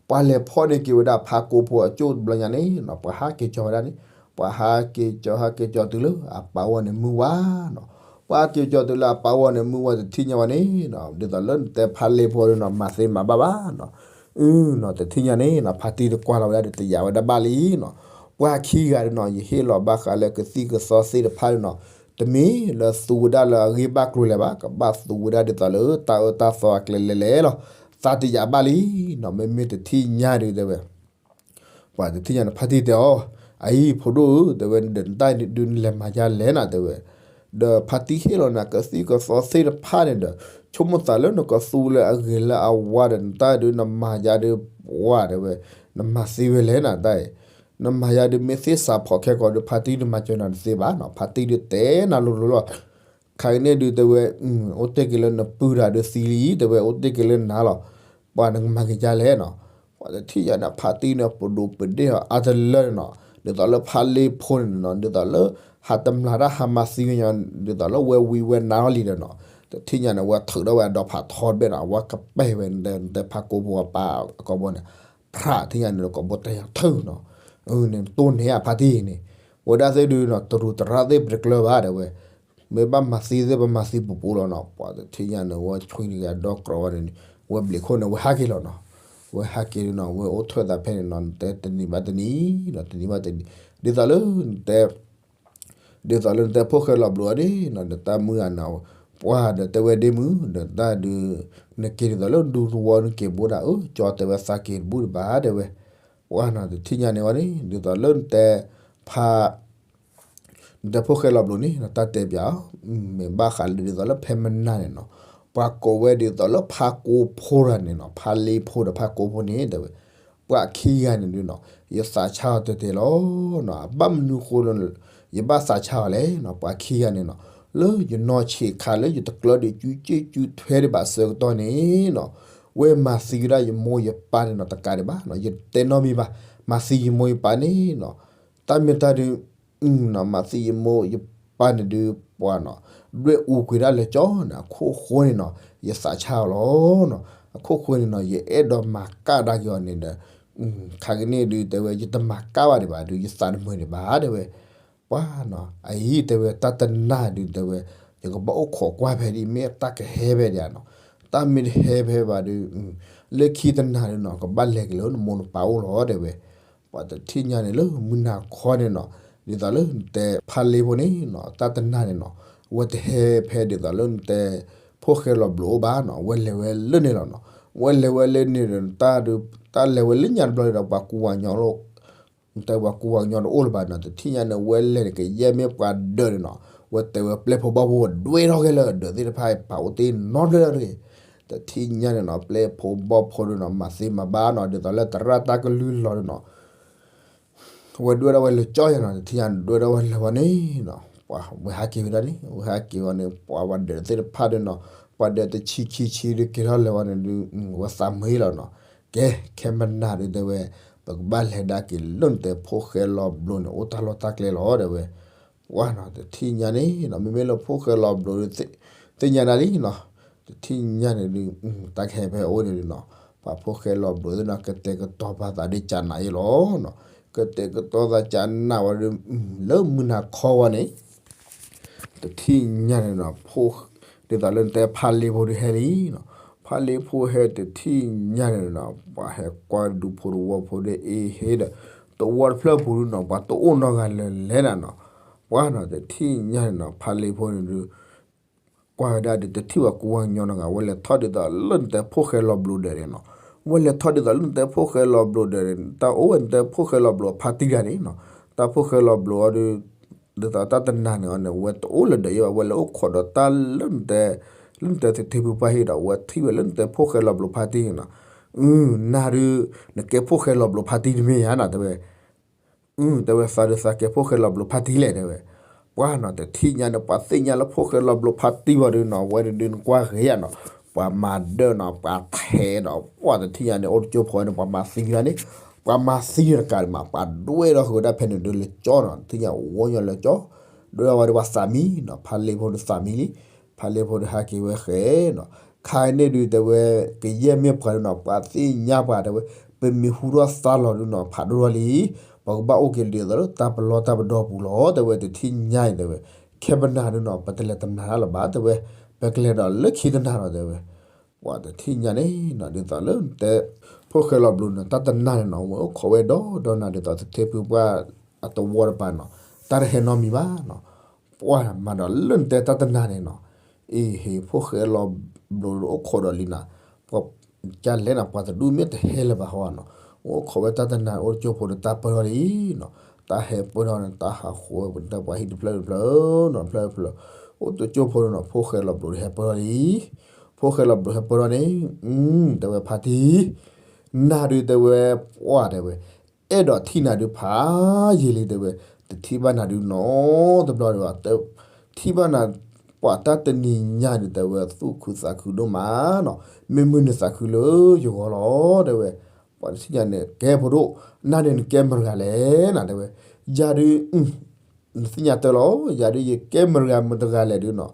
ပှၤလဲၤဖီၣ်န့ၢ်က့ၤဝဲဒၣ်ဖါကိဖိအကၠိၣ်တဘျီညါန့ၣ်နီၤ ပှၤဟးက့ၤကၠီၤဝဲဒၣ်န့ၣ် ပှၤဟးက့ၤကၠီၤ ဟးက့ၤကၠီၤတုၤလၢအပာ်ဝီန့ၣ်မုၢ်ဝါနီၤ. ပှၤဟးက့ၤကၠီၤတုၤလၢအပာ်ဝီန့ၣ်မုၢ်ဝါတထံၣ်ညါဝဲန့ၣ်နီၤ ဒ်သိးလၢနတဲဖါလ့ဖိဒုးနီၤ မၤသ့မၤဘၣ်ဘၣ်နီၤ. အနီၤ တထံၣ်ညါန့ၣ်နီၤ ဖါတံၢ်တကွၢ်လီၤဝဲဒၣ်ဒီးတယာ်ဝဲဒၣ်ဘၣ်လံနီၤ. ပှၤခံဂၤဒုးနီၤ ယဟ့ၣ်လီၤဘၣ်ဃးလၢကသံၣ်ကသီသ့ၣ်တဖၣ်ဒုးနီၤ တမ့ၢ်လၢသူဝဲဒၣ်လၢအဂ့ၢ်ဘၣ်ကျိၤလဲၣ်ဘၣ် ကဘၣ်သူဝဲဒၣ်ဒ်သိးလၢတၢ်အၢတၢ်သီအကျဲလဲၤလဲၤလီၤ. သးတယာ်ဘၣ်လံနီၤ မ့မ့ၢ်တထံၣ်ညါဒုးတဲဝဲ ပှၤတထံၣ်ညါန့ၣ် ဖါတံၢ်တဲအီၤ, အအံၤဖိဒိၣ်ဧၢ တဲဝဲ ဒီးနတၢ်ဒုးနလဲၤမၤယါလဲၣ်နၤ တဲဝဲ, ဒီးဖါတံၢ်ဟ့ၣ်လီၤနၤကသံၣ်ကသီသ့ၣ်တဖၣ်န့ၣ်ဒီး ဆိကမိၣ်သးလၢနကသူလၢအဂ့ၤလၢအဝါဒီး နတၢ်ဒုးနမၤယါဒုး ပှၤတဲဝဲ, နမၤသံဝဲလဲၣ်နၤတၢ်အံၤ, နမၤယါဒုးမ့ၢ်သ့စးဖိးခဲကိာ်ဒီး ဖါတံၢ်တမၤစၢၤနၤတသ့ဘၣ်နီၤ, ဖါတံၢ်ဒုးတဲနၤလိၤလိၤလီၤ ခဲကနံၣ်ဒုးတဲဝဲ, အိၣ်တ့ၢ်က့ၤလၢနပုၢ်တၢ်ဒုးသံလံ တဲဝဲ အိၣ်တ့ၢ်က့ၤလၢနၤလီၤ, ပှၤနကမၤက့ၤဒ်လဲၣ်နီၤ. ပှၤတထံၣ်ညါန့ၣ် ဖါတံၢ်န့ၣ် ပဒိးပဒ့ၣ်အီၤအါတလၢန့ၣ်နီၤ, ဒ်သိးလၢဖါလ့ဖိန့ၣ်နီၤ ဒ်သိးလၢ ဟးတမျၢ်တၢ်ဟးမၤသံဝဲညီ ဒ်သိးလၢဝဲဝံၤဝဲနါထီၣ်လံဒီးနီၤ, တထံၣ်ညါန့ၣ် ဝဲထုးထီၣ်ဝဲအဒီဖးထီတဘ့ၣ်နီၤ, အဝဲကပဲၢ်ဝဲ နတဲဖါကိဖိအပၢ်အကိာ်ဘိန့ၣ်, ဖြးထံၣ်ညါန့ၣ် ကိာ်ဘိတဲယၤထုးနီၤ, န့ၣ်တိၢ်န့ၢ်အဖါတံၢ်န့ၣ်, ဝဲဒၣ်သ့ၣ်ဒုးနီၤ တရူးတရၣ်သ့ၣ်ပတကျၢၤဘၣ်တဲဝဲ မ့ၢ်ဘၣ်မၤသံသ့ၣ် ပမၤသံပူၤပူၤလီၤနီၤ, ပှၤတထံၣ်ညါန့ၣ် ဝဲဆွံန့ၢ်က့ၤအဒီကြီဝဲန့ၣ်, ဝဲဘျံးခိၣ်န့ၣ် ဝဲဟးက့ၤလီၤနီၤ, ဝဲဟးက့ၤဒုးနီၤ ဝဲအိၣ်ထွဲသးဖဲန့ၣ်နီၤ နတဲတနံၤဘၣ်တနံၤနီၤ တနံၤဘၣ်တနံၤ, ဒ်သိးလၢနတဲ ဒ်သိးလၢနတဲဖိၣ်ဃဲလီၤဘျိးအီၤဒ်နီၤ နတၢ်မုၢ်ဂၤန့ၣ်, ပှၤဒီးတဲဝဲဒ့မုၢ် ဒီးတၢ်ဒုး နက့ၤဒ်သိးလၢဒူသဝီနက့ၤဘိဒၣ်ဧၢ ကၠီတဲဝဲသးက့ၤတဘူၣ်တဘၣ်တဲဝဲ, ပှၤနီၤ တထံၣ်ညါန့ၣ်ဝဲန့ၣ် ဒ်သိးလၢနတဲ ဖါ နတဲဖိၣ်ဃဲလီၤဘျိးန့ၣ် တၢ်တဲပၠးအီၤ, မ့ၢ်ဘၣ်ဃးလၢဒ်သိးလၢဖဲမနၤန့ၣ်နီၤ, ပှၤကိးဝဲဒ်သိးလၢဖါကိဖိတဂၤန့ၣ်နီၤ ဖါလ့ဖိဒီးဖါကိဖိန့ၣ်တဲဝဲ, ပှၤခံဂၤန့ၣ်ဒုးနီၤ ယသးဆါအီၤတဲာ်တဲာ်လီၤနီၤ, ဘၣ်မနုၤဃိလၢ ယဘၣ်သးဆါအီၤလဲၣ်နီၤ, ပှၤခံဂၤန့ၣ်နီၤ လၢယနီၢ်ဆံးခါလၢယတကျၢဒံးကူက့ကူထွဲဒံးဘၣ်ဆၢကတီၢ်န့ၣ်နီၤ, ဝဲမၤသံဝဲဒၣ်ယမိၢ်ယပၢ်န့ၣ်နီၤ တကးဒံးဘၣ်နီၤ, ယတဲနီတမံၤဘၣ်, မၤသံယမိၢ်ယပၢ်န့ၣ်နီၤ, တၢ်မ့ၢ်တၢ်ဒုး နီၤ မၤသံယမိၢ်ယပၢ်န့ၣ်ဒုး ပှၤနီၤ ဒွဲၣ်အူကွံာ်ဒၣ်လၢကၠီန့ၣ် အခိၣ်ဃိန့ၣ်နီၤ ယသးဆါအီၤလီၤနီၤ, အခိၣ်ဃိန့ၣ်နီၤ ယအဲၣ်ဒိးမၤကၣ်ဒၣ်က့ၤအီၤန့ၣ်ဒီး ခါကနံၣ်ဒုးတဲဝဲ ယတမၤကၣ်ဘၣ်ဒံးဘၣ်ဒုး ယသးတမုာ်ဒံးဘၣ်တဲဝဲ, ပှၤနီၤ အအံၤတဲဝဲတၢ်တနၢ်ဒုးတဲဝဲ ယကဘၣ်အိၣ်ခိးကွၢ်ဖဲဒ်အံၤ မ့ၢ်တၢ်ကဟဲဖဲဒံးဧါနီၤ, တၢ်မ့ၢ်တဟဲဖဲဘၣ်ဒုး လၢခံတနၤဒုးနီၤ ကဘၣ်လဲၤက့ၤလၢနမိၢ်နပၢ်အိၣ်လီၤတဲဝဲ, ပှၤတထံၣ်ညါန့ၣ်လၢမုၢ်နၤခီန့ၣ်နီၤ, ဒ်သိးလၢနတဲဖါလ့ဖိန့ၣ်နီၤ တၢ်တနၢ်န့ၣ်နီၤ, အဝဲတဟဲဖဲဒ်သိးလၢနတဲ ဖိၣ်ဃဲလီၤဘျိးအိၣ်ဘၣ်နီၤ, အဝဲလဲၤဝဲလၢန့ၣ်လီၤနီၤ, အဝဲလဲၤဝဲလၢန့ၣ်ဒီး တၢ်ဒုး တၢ်လဲၤဝဲလၢညါတဘျီဒီး ပှၤကူပှၤကညီ တဲပှၤကူပှၤကညီတအိၣ်လၢၤဘၣ်နီၤ, တထံၣ်ညါန့ၣ် ဝဲလဲၤန့ၣ် ကယဲၢ်မ့ၢ်ပှၤဒၢးန့ၣ်နီၤ, ဝဲတဲဝဲပျဲၢ်ဖိဘီၣ်ဖိဒွဲထီၣ်ခဲလၢာ် ဒၢးသ့ၣ်တဖၣ်အံၤ ပာ်အိၣ်တ့ၢ်နီတဘျီလၢၤတဂ့ၤ, တထံၣ်ညါန့ၣ်နီၤ ပျဲၢ်ဖိဘီၣ်ဖိဒုးနီၤ မၤသ့မၤဘၣ်နီၤ ဒ်သိးလၢသရၣ်တၢ်ကလုၢ်လီၤဒုးနီၤ ဝဲဒွဲၣ်ဒၣ်ဝဲလၢကၠီယၤနီၤ, တထံၣ်ညါဒွဲၣ်ဒၣ်ဝဲလၢၤဝဲန့ၣ်နီၤ, ပှၤဝဲဟးက့ၤဝဲဒၣ်န့ၣ် ဝဲဟးက့ၤဝဲန့ၣ် ပှၤဝဲဒၢးသ့ၣ်တဖၣ်ဒုးနီၤ, ပှၤဒၢးတဆံခံဆံဒုးက့ၤထီၣ်လၢၤဝဲန့ၣ်ဒုး ဝဲသးမုာ်လီၤနီၤ, ကဲ ခဲမနၤဒုးတဲဝဲ ပကဘၣ်လဲၤဒၣ်က့ၤလၢနတဲဖိၣ်ဃဲလီၤဘျိးန့ၣ် အိၣ်တၢ်လီၢ်တၢ်ကျဲလီၤတဲဝဲ, ပှၤနီၤ တထံၣ်ညါန့ၣ်နီၤ မ့မ့ၢ်လၢဖိၣ်ဃဲလီၤဘျိးဒုး သ့ၣ်ညါဒၣ်လံနီၤ, တထံၣ်ညါန့ၣ်ဒုး တၢ်ကဟဲဖဲအအိၣ်န့ၣ်ဒုးနီၤ, ပှၤဖိၣ်ဃဲလီၤဘျိးသ့ၣ်နီၤ ကတဲာ်ကတီၤပာ်သးဒ်ကနၤအံၤလီၤနီၤ, ကတဲာ်ကတီၤသးကနၤဝဲဒုး လၢမုၢ်နၤခီဝဲန့ၣ် တထံၣ်ညါန့ၣ်နီၤ ဒ်သိးလၢနတဲဖါလ့ဖိဒုးဟဲလံနီၤ, ဖါလ့ဖိဟဲတထံၣ်ညါန့ၣ်နီၤ ပှၤဟဲကွၢ်ဒူဖိတဝီဖိဒီးအ့ဟ့ဒီး တဝီတဖျၢၣ်ပူၤဒုးနီၤ ပှၤတအိၣ်နီတဂၤလၢၤလဲၣ်နၤနီၤ, ပှၤနီၤ တထံၣ်ညါန့ၣ်နီၤ ဖါလ့ဖိန့ၣ်ဒုး ကွၢ်ဝဲဒၣ်ဒုးတထံၣ်ပှၤကူပှၤကညီနီတဂၤ ဝဲလဲၤထီၣ်ဒ်သိးလၢနတဲဖိၣ်ဃဲလီၤဘျိးဒၢးန့ၣ်နီၤ, ဝဲလဲၤထီၣ်ဒ်သိးလၢနတဲဖိၣ်ဃဲလီၤဘျိးဒၢးန့ၣ် တၢ်အိၣ်ဝဲနတဲဖိၣ်ဃဲလီၤဘျိးအဖါတံၢ်တဂၤန့ၣ်နီၤ, တၢ်ဖိၣ်ဃဲလီၤဘျိးအီၤဒုး ဒ်သိးတၢ်တနၤန့ၣ်အီၤန့ၣ် ဝဲတအိၣ်လၢၤဒၢးယဲဘၣ် ဝဲလဲၤအိၣ်ခိးဒီးတၢ်လၢနတဲ လၢနတဲသထ့ဖုပှၢ်ဟံၣ်ဒီး ဝဲထံၣ်ဝဲလၢနတဲဖိၣ်ဃဲလီၤဘျိးဖါတံၢ်န့ၣ်နီၤ, နၤဒုး နကဲဖိၣ်ဃဲလီၤဘျိးဖါတံၢ်တမ့ၢ်ဧါနီၤ တဲဝဲ တဲဝဲသးဒုးသးကဲဖိၣ်ဃဲလီၤဘျိးဖါတံၢ်လဲၣ်တဲဝဲ, ပှၤနီၤ တထံၣ်ညါန့ၣ် ပှၤသ့ၣ်ညါလၢဖိၣ်ဃဲလီၤဘျိးဖါတံၢ်ဝဲဒုးနီၤ ဝဲဒုးဒုးနကွၢ်ဂ့ၤယၤနီၤ, ပှၤမၤဒၢနီၤ ပှၤထဲးဒီး ပှၤတထံၣ်ညါန့ၣ် အိၣ်တကၠိဖိန့ၣ် ပှၤမၤသံဝဲဒၣ်န့ၣ်, ပှၤမၤသံတကးဒံးမး ပှၤဒွဲၣ်ထီၣ်ဃုာ်ဝဲဒၣ်ဖဲန့ၣ်ဒုးလၢကၠီနီၤ တထံၣ်ညါဝီညီလၢကၠီ, ဒွဲၣ်ထီၣ်ဝဲဒၣ်ပှၤသးမံနီၤ ဖါလ့ဖိဒုးသးမံလံ, ဖါလ့ဖိဒုးဟဲက့ၤဝဲဃဲနီၤ, ခါန့ၣ်ဒုးတဲဝဲ ကယဲၢ်မ့ၢ်ပှၤဒုးနီၤ ပှၤသ့ၣ်ညါပှၤတဲဝဲ ပမ့ၢ်ဟူထီၣ်သါလီၤဒုးနီၤ ဖးဒိၣ်ထီၣ်လံ, ပကဘၣ်အိၣ်က့ၤဒ်သိးလၢတၢ်ပလီၢ်တၢ်ပဒီပူၤလီၤ တဲဝဲ. တထံၣ်ညါအံၤ တဲဝဲ, ခဲပနၤဒုးနီၤ ပတလဲၤတမျၢ်တၢ်လၢၤဘၣ် တဲဝဲ, ပကလဲၤဒီးလၢခံတနၤလီၤ တဲဝဲ. ပှၤတထံၣ်ညါန့ၣ်နီၤ ဒ်သိးလၢတဲ ဖိၣ်ဃဲလီၤဘျိးန့ၣ် တၢ်တနၤန့ၣ်နီၤ ဝဲအိၣ်ခိးဝဲဒီဒီနၤ ဒ်သိးတထ့ဖုပှၢ်အတဝီတပၤနီၤ တၢ်တဟဲနီတမံၤဘၣ်နီၤ. ပှၤမၤဒီးလၢနတဲတၢ်တနၤန့ၣ်နီၤ, အ့ဟ့ ဖိၣ်ဃဲလီၤဘျိးအိၣ်ခိးဒီးလံနီၤ, ပှၤကလဲၤနီၤ ပှၤတဒူၣ်မ့ၢ်တဟဲလၢၤဘၣ်ဟီနီၤ, အိၣ်ခိးဝဲတၢ်တနၤ အိၣ်တကၢၢ်ဖိဒီးတၢ်ပၢၢ်ထီၣ်လံနီၤ, တၢ်ဟဲပၢၢ်ထီၣ်န့ၣ် တၢ်ဟးဃီဝဲပှၤဟံၣ်တဖျၢၣ်တဖျၢၣ်နီၤ တဖျၢၣ်တဖျၢၣ်, အိၣ်တကၢၢ်ဖိန့ၣ်နီၤ ဖိၣ်ဃဲလီၤဘျိးဟဲပၢၢ်ထီၣ်လံ, ဖိၣ်ဃဲလီၤဘျိးဟဲပၢၢ်ထီၣ်န့ၣ်, တဲဝဲဖါတံၢ် နၤဒုးတဲဝဲ, ပှၤတဲဝဲ, အဲၣ်ဒိးထံၣ်နၤဒုးဖးယံာ်လံတဲဝဲ, တထံၣ်ဘၣ်နၤဒုးနီတဘျီဒံးဘၣ်, ထံၣ်ဘၣ်နၤ, ပှၤတၢ်တနံၤညါဒုးတဲဝဲ သူၣ်ခုသးခုဒိၣ်မးနီၤ, မ့ၢ်မုၢ်နသးခုလၢယဂီၢ်လီၤတဲဝဲ, ပှၤတထံၣ်ညါန့ၣ် ကဲဖိဒိၣ်, နၤန့ၣ်နကဲမတၤတဂၤလဲၣ်နၤတဲဝဲ, ယၤဒုး နသ့ၣ်ညါတၢ်လီၤ, ယၤဒုးယကဲမတၤတဂၤမတၤတဂၤလဲၣ်ဒုးနီၤ,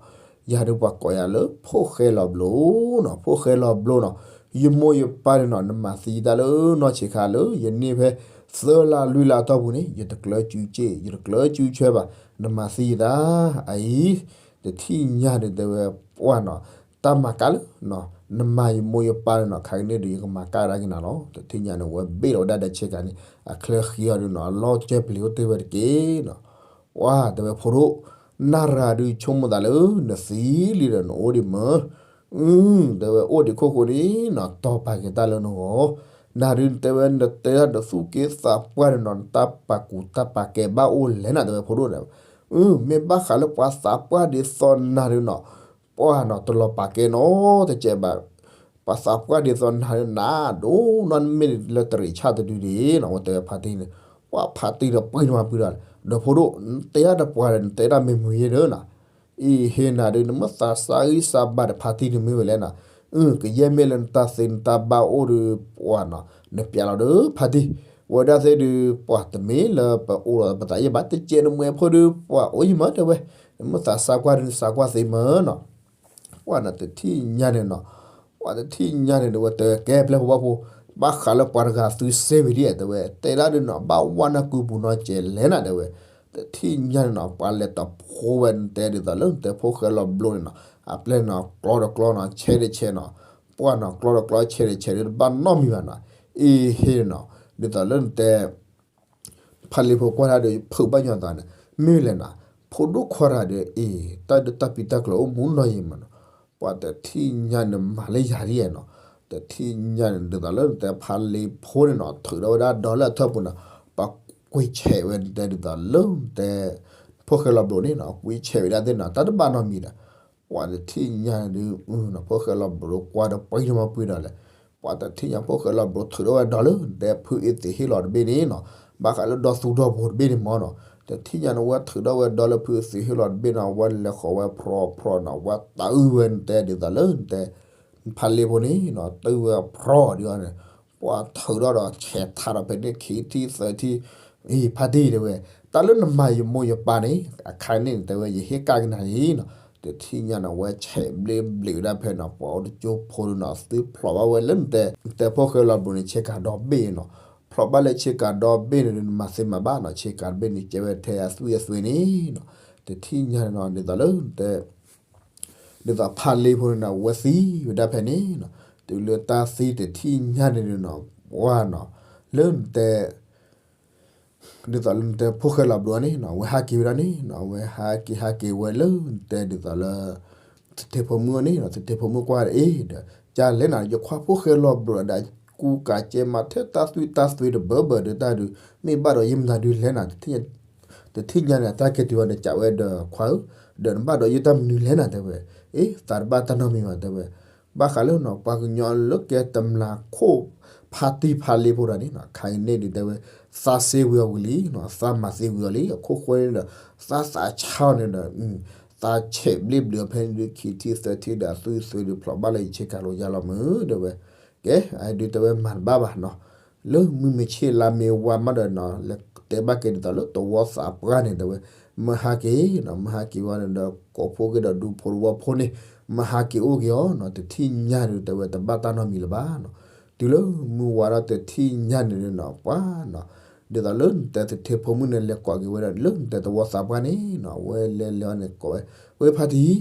ယၤဒုးပှၤကိးယၤလၢဖိၣ်ဃဲလီၤဘျိးနီၤ, ဖိၣ်ဃဲလီၤဘျိးနီၤ, ယမိၢ်ယပၢ်န့ၣ်နီၤ နမၤသံယတၢ်လၢနီၢ်ဆံးခါလၢ ယန့ၢ်ဖဲ သၢလါလွံၢ်လါအတီၢ်ပူၤန့ၣ် ယတကျၢၤစုစ့ၣ် ယတကျၢၤစုဆွဲဘၣ်, နမၤသံယတၢ်, အအံၤ တထံၣ်ညါဒုးတဲဝဲ ပှၤနီၤ, တၢ်မၤကၢ်လၢ နမၤယမိၢ်ယပၢ်န့ၣ်နီၤ ခါကန့ၣ်ဒုး ယကမၤကၢ်ဒၣ်က့ၤနၤလီၤ, တထံၣ်ညါန့ၣ် ဝဲဘ့ၣ်လီၤဝဲဒၣ်ဒီးဆ့ကၤန့ၣ် အချၢဃံအီၤဒုးနီၤ အလီၢ်ကၢပျံၤအိၣ်တ့ၢ်ဝဲတက့ၢ်နီၤ, ပှၤတဲဝဲဖိဒိၣ်, နၤရၤဒုးဆိကမိၣ်သးလၢ နသံလံဒီးနအိၣ်ဒံးမၢ တဲဝဲအိၣ်ဒံးခိၣ်ဃိန့ၣ်နီၤ တီၤပာ်က့ၤတၢ်လၢနဂီၢ်, နၤဒုးတဲဝဲနတဲတၢ်ဒီးသူၣ်က့သးပှၢ်န့ၣ်နီၤ နတၢ်ပာ်ကူၣ်တၢ်ပာ်ကဲဘၣ်အိၣ်လဲၣ်နၤတဲဝဲဖိဒိၣ်န့ၣ်, မ့ၢ်ဘၣ်ဃးလၢပှၤသးပှၢ်ဒ်သိးနၤဒုးနီၤ ပှၤနီၤတလီၤပာ်ကဲနီတစဲးဘၣ်, ပှၤသးပှၢ်ဒ်သိးနၤဒုးနၤဒိၣ်နီၤ နမ့ၢ်လၢတရံးဆၣ်တဒုဒံးနီၤ ဝဲတဲဝဲဖါတံၢ်န့ၣ်, ပှၤဖါတံၢ်ဒီးပှံၤတမၤပှံၤဒီး, ဒီးဖိဒိၣ် နတဲတၢ်ဒီးပှၤဒီး နတဲတၢ်မ့ၢ်မုာ်ယဲၢ်ဒီးနီၤ အံၤဟ့ၣ်နၤဒုး နမ့ၢ်သးစၢ်ဂံၢ်စၢ်ဘါဒီးဖါတံၢ်န့ၣ်မ့ၢ်ဝဲလဲၣ်နီၤ, ကယဲၢ်မ့ၢ်လၢနတၢ်သ့နတၢ်ဘၣ်အိၣ်ဒီး ပှၤနီၤ နပျးလီၤဒီးဖါတံၢ်, ဝဲဒၣ်သ့ၣ်ဒုး ပှၤတမ့ၢ်လၢပအိၣ်ဒီးပသးယဲၢ်ဘၣ် တကဲးနမဲာ်ဖိဒီး ပှၤအိၣ်ယံၤမၢတဲဝဲ, နမ့ၢ်သးစၢ်ကွၢ်ဒုး နသးကွၢ်သ့မၢနီၤ ပှၤနီၤတထံၣ်ညါန့ၣ်နီၤ, ပှၤတထံၣ်ညါန့ၣ်ဒီးဝဲတဲကဲပျဲၢ်ဖိဘၣ်ဖိ, ဘၣ်ဃးလၢပှၤတဂၤသုစ့ဝံၤဒ်တဲဝဲ, တဲဒၣ်ဒုးနီၤ ဘၣ်ဝါနၢ်ကုပူၤနီၤကဲးလဲၣ်နၤတဲဝဲ, တထံၣ်ညါန့ၣ်နီၤ ပှၤလဲၤတဖိဝဲနတဲဒ်သိးလၢနတဲဖိၣ်ဃဲလီၤဘျိန့ၣ်နီၤ, အပျဲၢ်နီၤ ကျီတကျီနီၤ ဆဲးတဆဲးနီၤ, ပှၤနီၤ ကျီတကျီဆဲးတဆဲးဒုးတဘၣ်နီတမံၤဘၣ်နီၤ, အံၤဟ့ၣ်နီၤ, ဒ်သိးလၢနတဲ ဖးလ့ဖိကွၢ်တၢ်ဒီး ဖုးဘၣ်ညီသးန့ၣ် မ့ၢ်လဲၣ်နီၤ, ဖိဒိၣ်ခွါတဂၤဒီး အ့ တၢ်ဒုးတၢ်ပံးတၢ်ကျိၤအိၣ်မူနီၢ်ယံၤမးနီၤ, ပှၤတထံၣ်ညါန့ၣ်မၤလၢယၤဒ်နီၤ, တထံၣ်ညါန့ၣ် ဒ်သိးလၢနတဲဖးလ့ဖိန့ၣ်နီၤ ထုးထီၣ်ဝဲဒၣ်ဒီလၢအထၢၣ်ပူၤန့ၣ်, ပှၤကွံာ်ဆဲးဝဲနတဲဒ်သိးလၢနတဲ ဖိၣ်ဃဲလီၤဘျိန့ၣ်နီၤ ကွံာ်ဆဲးဝဲဒၣ်သ့ၣ်နီၤ တၢ်တဘၣ်နီတမံၤဒီး ပှၤတထံၣ်ညါန့ၣ်ဒုး ဖိၣ်ဃဲလီၤဘျိကွၢ်ဒီးပှၤတမၤပှံၤဒီးလဲၣ်, ပှၤတထံၣ်ညါဖိၣ်ဃဲလီၤဘျိထုးထီၣ်ဝဲဒီလၢနတဲဖုအ့သံးဟ့ၣ်လီၤတဘ့ၣ်န့ၣ်နီၤ, ဘၣ်ဃးလၢဒီသူဒီဖိတဘ့ၣ်န့ၣ်မးနီၤ, တထံၣ်ညါန့ၣ် ဝဲထုးထီၣ်ဝဲဒီလၢဖုအ့သံးဟ့ၣ်လီၤတဘ့ၣ်နီၤ ဝဲလဲၤဃီၤဝဲဖြီဖြီနီၤ ဝဲတၢ်အုၣ်ဝဲနတဲဒ်သိးလၢနတဲ ဖးလ့ဖိန့ၣ်နီၤ တၢ်အုၣ်ဝဲဖြီဒ်အီၤန့ၣ်, ပှၤထုးထီၣ်ဒီးဆဲးထးဒီးဖဲန့ၣ်ခံထံၣ်သၢထံၣ်, အံၤဖါတံၢ်တဲဝဲ, တၢ်လၢနမၤယမိၢ်ယပၢ်န့ၣ် အခါန့ၣ်တဲဝဲ ယဟ့ၣ်ကၣ်ကနၤလံနီၤ, တထံၣ်ညါန့ၣ် ဝဲဆဲးဘျ့ဘျ့ဝဲဒၣ်ဖဲနီၤ ပှၤအိၣ်တကၠိဖိဒုးနီၤ သုဖျိးဘၣ်ဝဲလၢနတဲ နတဲဖိၣ်ဃဲလီၤဘျိန့ၣ် ဆ့ကၤဒီဘ့ၣ်နီၤ, ဖျိးဘၣ်လၢဆ့ကၤဒီဘ့ၣ်န့ၣ်ဒုး နမၤသ့မၤဘၣ်နီၤ ဆ့ကၤတဘ့ၣ်န့ၣ် ကဲဝဲထဲအသွံၣ်အသွဲန့ၣ်နီၤ, တထံၣ်ညါန့ၣ်နီၤ ဒ်သိးလၢနတဲ ဒ်သိးဖးလ့ဖိန့ၣ်နီၤ ဝဲသံဝဲဒၣ်ဖဲန့ၣ်နီၤ, တုၤလၢတၢ်သံတထံၣ်ညါန့ၣ်ဒုးနီၤ ပှၤနီၤ လၢနတဲ ဒ်သိးလၢနတဲဖိၣ်ဃဲလီၤဘျိန့ၣ်နီၤ အဝဲဟးက့ၤဝဲဒၣ်န့ၣ်နီၤ အဝဲဟးက့ၤဟးက့ၤဝဲလၢနတဲဒ်သိးလၢ သထ့ဖိမုၣ်န့ၣ်နီၤ သထ့ဖိမုၣ်ကွၢ်ဒီး အ့ဒီး ကလဲၣ်နၤ ယခွါဖိၣ်ဃဲလီၤဘျိဒီး ကူကၤကဲမၤထဲတၢ်သွံၣ်တၢ်သွဲတဘၢဘၢဒီးတၢ်ဒုး မ့ၢ်ဘၣ်ဒီးယမနုၤဒုးလဲၣ်နၤ တထံၣ်ညါန့ၣ် တၢ်ကဲတုၤဝဲဒီး ကးဝဲဒီးခွါဧၢ, ဒီးနဘၣ်ဒီးယတၢ်မနုၤလဲၣ်နၤတဲဝဲ, အ့ သးတဘၣ်တၢ်နီတမံၤဘၣ်တဲဝဲ, ဘၣ်ဃးလၢနီၤ ပှၤကညီလၢကဲတမျာ်ခိၣ် ဖါတံၢ်ဖးလ့ဖိတဂၤန့ၣ်နီၤ ခါအံၤန့ၣ်ဒုးတဲဝဲ သးစ့ဝံၤအီၤဝံၤလံနီၤ သးမၤသံဝံၤအီၤလံ အခိၣ်ဃိန့ၣ်ဒီး သးသးဆါအီၤန့ၣ်ဒီး သးဆဲးဘျ့ဘျ့အီၤဖဲန့ၣ်ဒုး ခံထံၣ်သၢထံၣ်ဒီးအသွံၣ်အသွဲဒုးဖျိးဘၣ်လၢယဆ့ကၤလိာ်ယါလီၤမုၢ်တဲဝဲ, ကဲ အဒုးတဲဝဲမၤတဘၣ်ဘၣ်နီၤ လၢမုၢ်မ့ၢ်ဆ့ၣ်လါမ့ၢ်ဝါမးဒီးနီၤ လဲၤတဲဘၣ်က့ၤဒ်သိးလၢတဝီသးပှၢ်န့ၣ်တဲဝဲ, မၢဟါက့ၤနီၤ မၢဟါက့ၤဝဲန့ၣ်ဒီး ကိးဖိက့ၤဒီးဒူဖိတဝီဖိန့ၣ် မၢဟါက့ၤအိၣ်က့ၤအီၤနီၤ တထံၣ်ညါဒုးတဲဝဲတဘၣ်တၢ်နီတမံၤလၢၤဘၣ်နီၤ, တုၤလၢမုၢ်ဝါထီၣ်တထံၣ်ညါန့ၣ်နီၤ ပှၤနီၤ, ဒ်သိးလၢနတဲသထ့ဖိမုၣ်န့ၣ် လဲၤကိးက့ၤဝဲဒၣ်လၢနတဲသဝီသးပှၢ်န့ၣ်နီၤ, အဝဲလဲၤလဲၤအီၤန့ၣ် ကိးဝဲ, ဝဲဖါတံၢ်,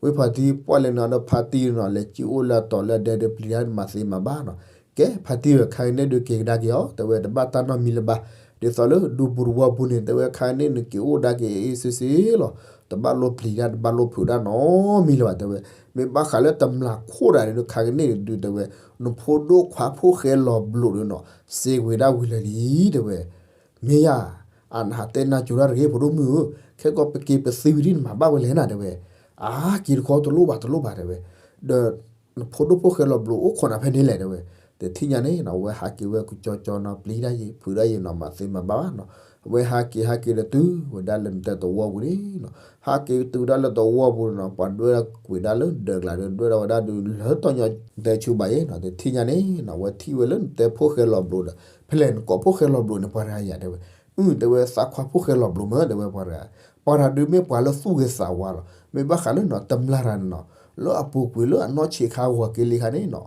ဝဲဖါတံၢ် ပှၤလဲၤနုာ်ဒီးဖါတံၢ်နီၤ, လဲၤကံၣ်အိၣ်လၢအတီၤလၢအဒဲဒီး ပျံၤတၢ်မၤသ့မၤဘၣ်နီၤ. ကဲ ဖါတံၢ်ဧၢ, ခါကန့ၣ်ဒုးက့ၤကဒါက့ၤအီၤ တဲဝဲ, တဘၣ်တၢ်နီတမံၤလၢၤဘၣ်. ဒ်သိးလၢဒူပူၤသဝီပူၤန့ၣ် တဲဝဲ, ခါကန့ၣ်နက့ၤအိၣ်ဒါက့ၤ အ့ၣ်စ့စ့လီၤ. တဘၣ်လိၣ်ပျံၤတၢ် တဘၣ်လိၣ်ဖုးတၢ်နီတမံၤလၢၤဘၣ် တဲဝဲ. မ့ၢ်ဘၣ်ဃးလၢတမျာ်ခိၣ်တဂၤန့ၣ်ဒုး ခါကန့ၣ်ဒုး တဲဝဲ, နဖိဒိၣ်ခွါဖိၣ်ဃဲလီၤဘျိးဒီးနီၤ, စ့ကွံာ်ဒၣ်ဝံၤလၢာ်လံ တဲဝဲ. မ့ၢ်ယၤ, အနဟးတဲနၤကိၤတၢ်တဂ့ၤ ဖိဒိၣ်မုၣ်ဧၢ, ခဲကီးပက့ၤပသံဝံၤဒ်နမၤဘၣ်ဝဲလဲၣ်နၤ တဲဝဲ. အါ က့ၤတခီ တလိၣ်ဘၣ် တလိၣ်ဘၣ် တဲဝဲ. ဒီးနဖိဒိၣ်ဖိၣ်ဃဲလီၤဘျိးအိၣ်ခိးနၤဖဲန့ၣ်လဲၣ် တဲဝဲ. တထံၣ်ညါန့ၣ်နီၤ အဝဲဟးက့ၤဝဲကကၠီကၠီနီၤ, ပျံၤတၢ်ယံၤ ဖုးတၢ်ယံၤနီၤ, မၤသ့မၤဘၣ်ဘၣ်နီၤ. အဝဲဟးက့ၤဟးက့ၤဒီးတုၤဝဲဒၣ်လၢနတဲသဝီပူၤန့ၣ်နီၤ, ဟးက့ၤတုၤဝဲဒၣ်လၢသဝီပူၤန့ၣ်နီၤ, ပှၤဒွဲၣ်ဒၣ်ကွံာ်ဒၣ်လၢဒၢးကျါဒီး ဒွဲၣ်ဒၣ်ဝဲဒၣ်ဒုး လၢတီၢ်ညီတဲဆူဘၣ်အံၤနီၤ. တထံၣ်ညါန့ၣ်နီၤ အဝဲထံၣ်ဝဲလၢနတဲဖိၣ်ဃဲလီၤဘျိးဒီး ဖဲလဲၣ်နကိးဖိၣ်ဃဲလီၤဘျိးန့ၣ် ပှၤတဂၤယၤ တဲဝဲ. အု တဲဝဲ, သးခွါဖိၣ်ဃဲလီၤဘျိးမ့ၢ် တဲဝဲ ပှၤတဂၤ. ပှၤတဂၤဒုးမ့ၢ်ပှၤလၢသူၣ်ဂ့ၤသးဝါလီၤ. မ့ၢ်ဘၣ်ဃးလၢနီၤ တမျာ်တဂၤန့ၣ်နီၤ, လၢအပူၤကွံာ်လၢအနီၢ်ဆံးခါဂီၤက့ၤလံခါန့ၣ်နီၤ,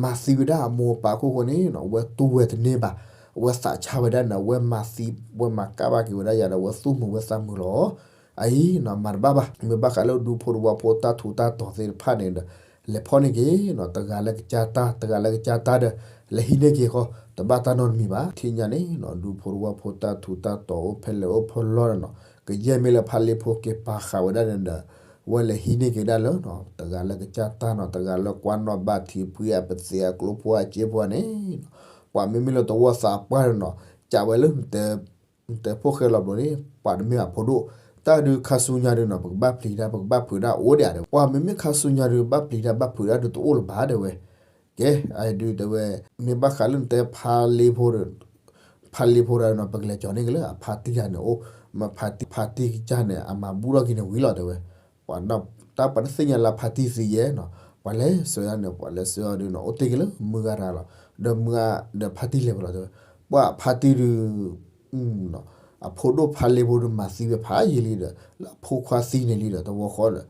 မၤသံဝဲဒၣ်အမိၢ်အပၢ်အခိၣ်ဃိန့ၣ်နီၤ, အဝဲတူၢ်ဝဲတန့ၢ်ဘၣ်. အဝဲသးဆါဝဲဒၣ်န့ၣ် အဝဲမၤသံ ဝဲမၤကၣ်ဘၣ်က့ၤဝဲဒၣ်ယၤဒီး အဝဲသူၣ်မုာ်ဝဲသးမုာ်လီၤ. အအံၤနီၤ မၤတဘၣ်ဘၣ်. မ့ၢ်ဘၣ်ဃးလၢဒူဖိတဝီဖိတၢ်ထူးတၢ်တီၤသ့ၣ်တဖၣ်န့ၣ်ဒီး လဲၤဖီၣ်န့ၢ်က့ၤနီၤ, တဂၤလၢကစၢ်တၢ် တဂၤလၢကစၢ်တၢ်ဒီး လဲၤဟံးန့ၢ်က့ၤဃီ, တဘၣ်တၢ်နီတမံၤဘၣ်. ထံၣ်ညါန့ၣ်နီၤ ဒူဖိတဝီဖိတၢ်ထူးတၢ်တီၤအိၣ်ဖဲလဲၣ်အိၣ်ဖဲလဲၣ်ဒီးနီၤ, ကယဲၢ်မ့ၢ်လၢဖါလ့ဖိက့ၤပာ်ဃာ်ဝဲဒၣ်န့ၣ်ဒီး ဝဲလဲၤဟံးန့ၢ်က့ၤဒၣ်လၢနီၤ တဂၤလၢကစၢ်တၢ်နီၤ, တဂၤလၢကွၢ်နီၣ်ဘၣ်ထံးဖှံအပသ့အကျိဖိအစ့ဖိန့ၣ်နီၤ, ပှၤမ့မ့ၢ်လၢသဝီသးပှၢ်န့ၣ်နီၤ, ကးဝဲလၢ နတဲဖိၣ်ဃဲလီၤဘျိးန့ၣ် ပှၤတမ့ၢ်ဘၣ်ဖိဒိၣ်, တၢ်ဒုးခါဆူညါဒုးနီၤ ပကဘၣ်ပျံၤတၢ် ပကဘၣ်ဖုးတၢ်အိၣ်ဒံးဧါ တဲဝဲ. ပှၤမ့မ့ၢ်ခါဆူညါဒုး ဘၣ်ပျံၤတၢ်ဘၣ်ဖုးတၢ်ဒုးတအိၣ်လၢၤဘၣ် တဲဝဲ. ကဲ အဒုးတဲဝဲ မ့ၢ်ဘၣ်ဃးလၢနတဲဖါလ့ဖိဒီး ဖါလ့ဖိတဂၤနီၤ ပကလဲၤကၠီၤန့ၢ်က့ၤလၢအဖါတံၢ်တဂၤန့ၣ်အိၣ်, မ့ၢ်ဖါတံၢ် ဖါတံၢ်ကစၢ်န့ၣ် အမၤဘူၣ်ထီၣ်က့ၤန့ၣ်ဝံၤလီၤ တဲဝဲ. ပှၤ တၢ်ပှၤတသ့ၣ်ညါလၢဖါတံၢ်သံယဲနီၤ, ပှၤလဲၤဆှၢဒၣ်န့ၣ် ပှၤလဲၤဆှၢအီၤဒုးနီၤ အိၣ်တ့ၢ်က့ၤလၢမုၢ်ဂၤတဂၤလီၤ. ဒီးမုၢ်ဂၤဒီးဖါတံၢ်လဲၤဝဲလီၤ တဲဝဲ. ပှၤဖါတံၢ်ဒုး အဖိဒိၣ်ဖါလ့ဖိဒုးမၤသံဝဲဖးယံာ်လံဒီး လၢအဖိခွါသံန့ၣ်လံဒီး တဝီဃီဒီး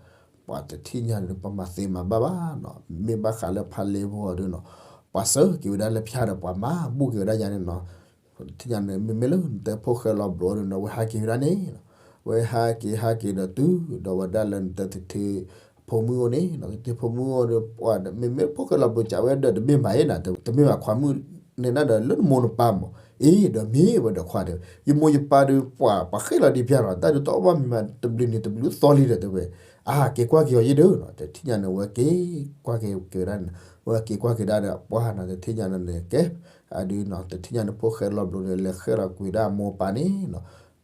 ပှၤတထံၣ်ညါန့ၣ် ပမၤသ့မၤဘၣ်ဘၣ်နီၤ. မ့ၢ်ဘၣ်ဃးလၢဖါလ့ဖိအီၤဒုးနီၤ ပှၤစၢက့ၤဝဲဒၣ်လၢဖၠါဒီး ပှၤမၤဘူၣ်က့ၤဝဲဒၣ်ယၤန့ၣ်နီၤ. တထံၣ်ညါန့ၣ် မ့မ့ၢ်လၢနတဲဖိၣ်ဃဲလီၤဘျိးဒုးနီၤ ဝဲဟးက့ၤဝဲဒၣ်န့ၣ်နီၤ, ဝဲဟးက့ၤဟးက့ၤဒီးတုၤ ဒီးဝဲဒၣ်လၢနတဲသထ့ဖိမုၣ်အိၣ်န့ၣ်နီၤ, သထ့ဖိမုၣ်အိၣ်ဒီး ပှၤမ့မ့ၢ်ဖိၣ်ဃဲလီၤဘျိးကးဝဲဒီး တမ့ၢ်ဘၣ်အံၤနီၤ, တမ့ၢ်ဘၣ်ခွါမုၣ်န့ၣ်နီၤဒီး လၢနမိၢ်နပၢ်မး အ့ ဒီးမ့ၢ်ဝဲဒီးခွါဒီး ယမိၢ်ယပၢ်ဒီး ပှၤပှၤဃ့ၣ်လီၤဒံးဖၠါလီၤ, တၢ်ဒုးတအီၣ်ဘၣ်မံၤမး တဘျုးနံၤတဘျုးသီလံဒီး တဲဝဲ. အါ က့ၤကွၢ်က့ၤအီၤယ့ၢ်ဒီးနီၤ, တထံၣ်ညါန့ၣ် ဝဲက့ၤကွၢ်က့ၤက့ၤဝဲဒၣ်န့ၣ်, ဝဲက့ၤကွၢ်က့ၤဒၣ်ဒီး ပှၤနီၤ တထံၣ်ညါန့ၣ်န့ၣ် ကဲ အဒုးနီၤ တထံၣ်ညါန့ၣ် ဖိၣ်ဃဲလီၤဘျိးန့ၣ် လဲၤဃ့ၢ်လီၤကွံာ်ဒၣ်အမိၢ်အပၢ်န့ၣ်နီၤ,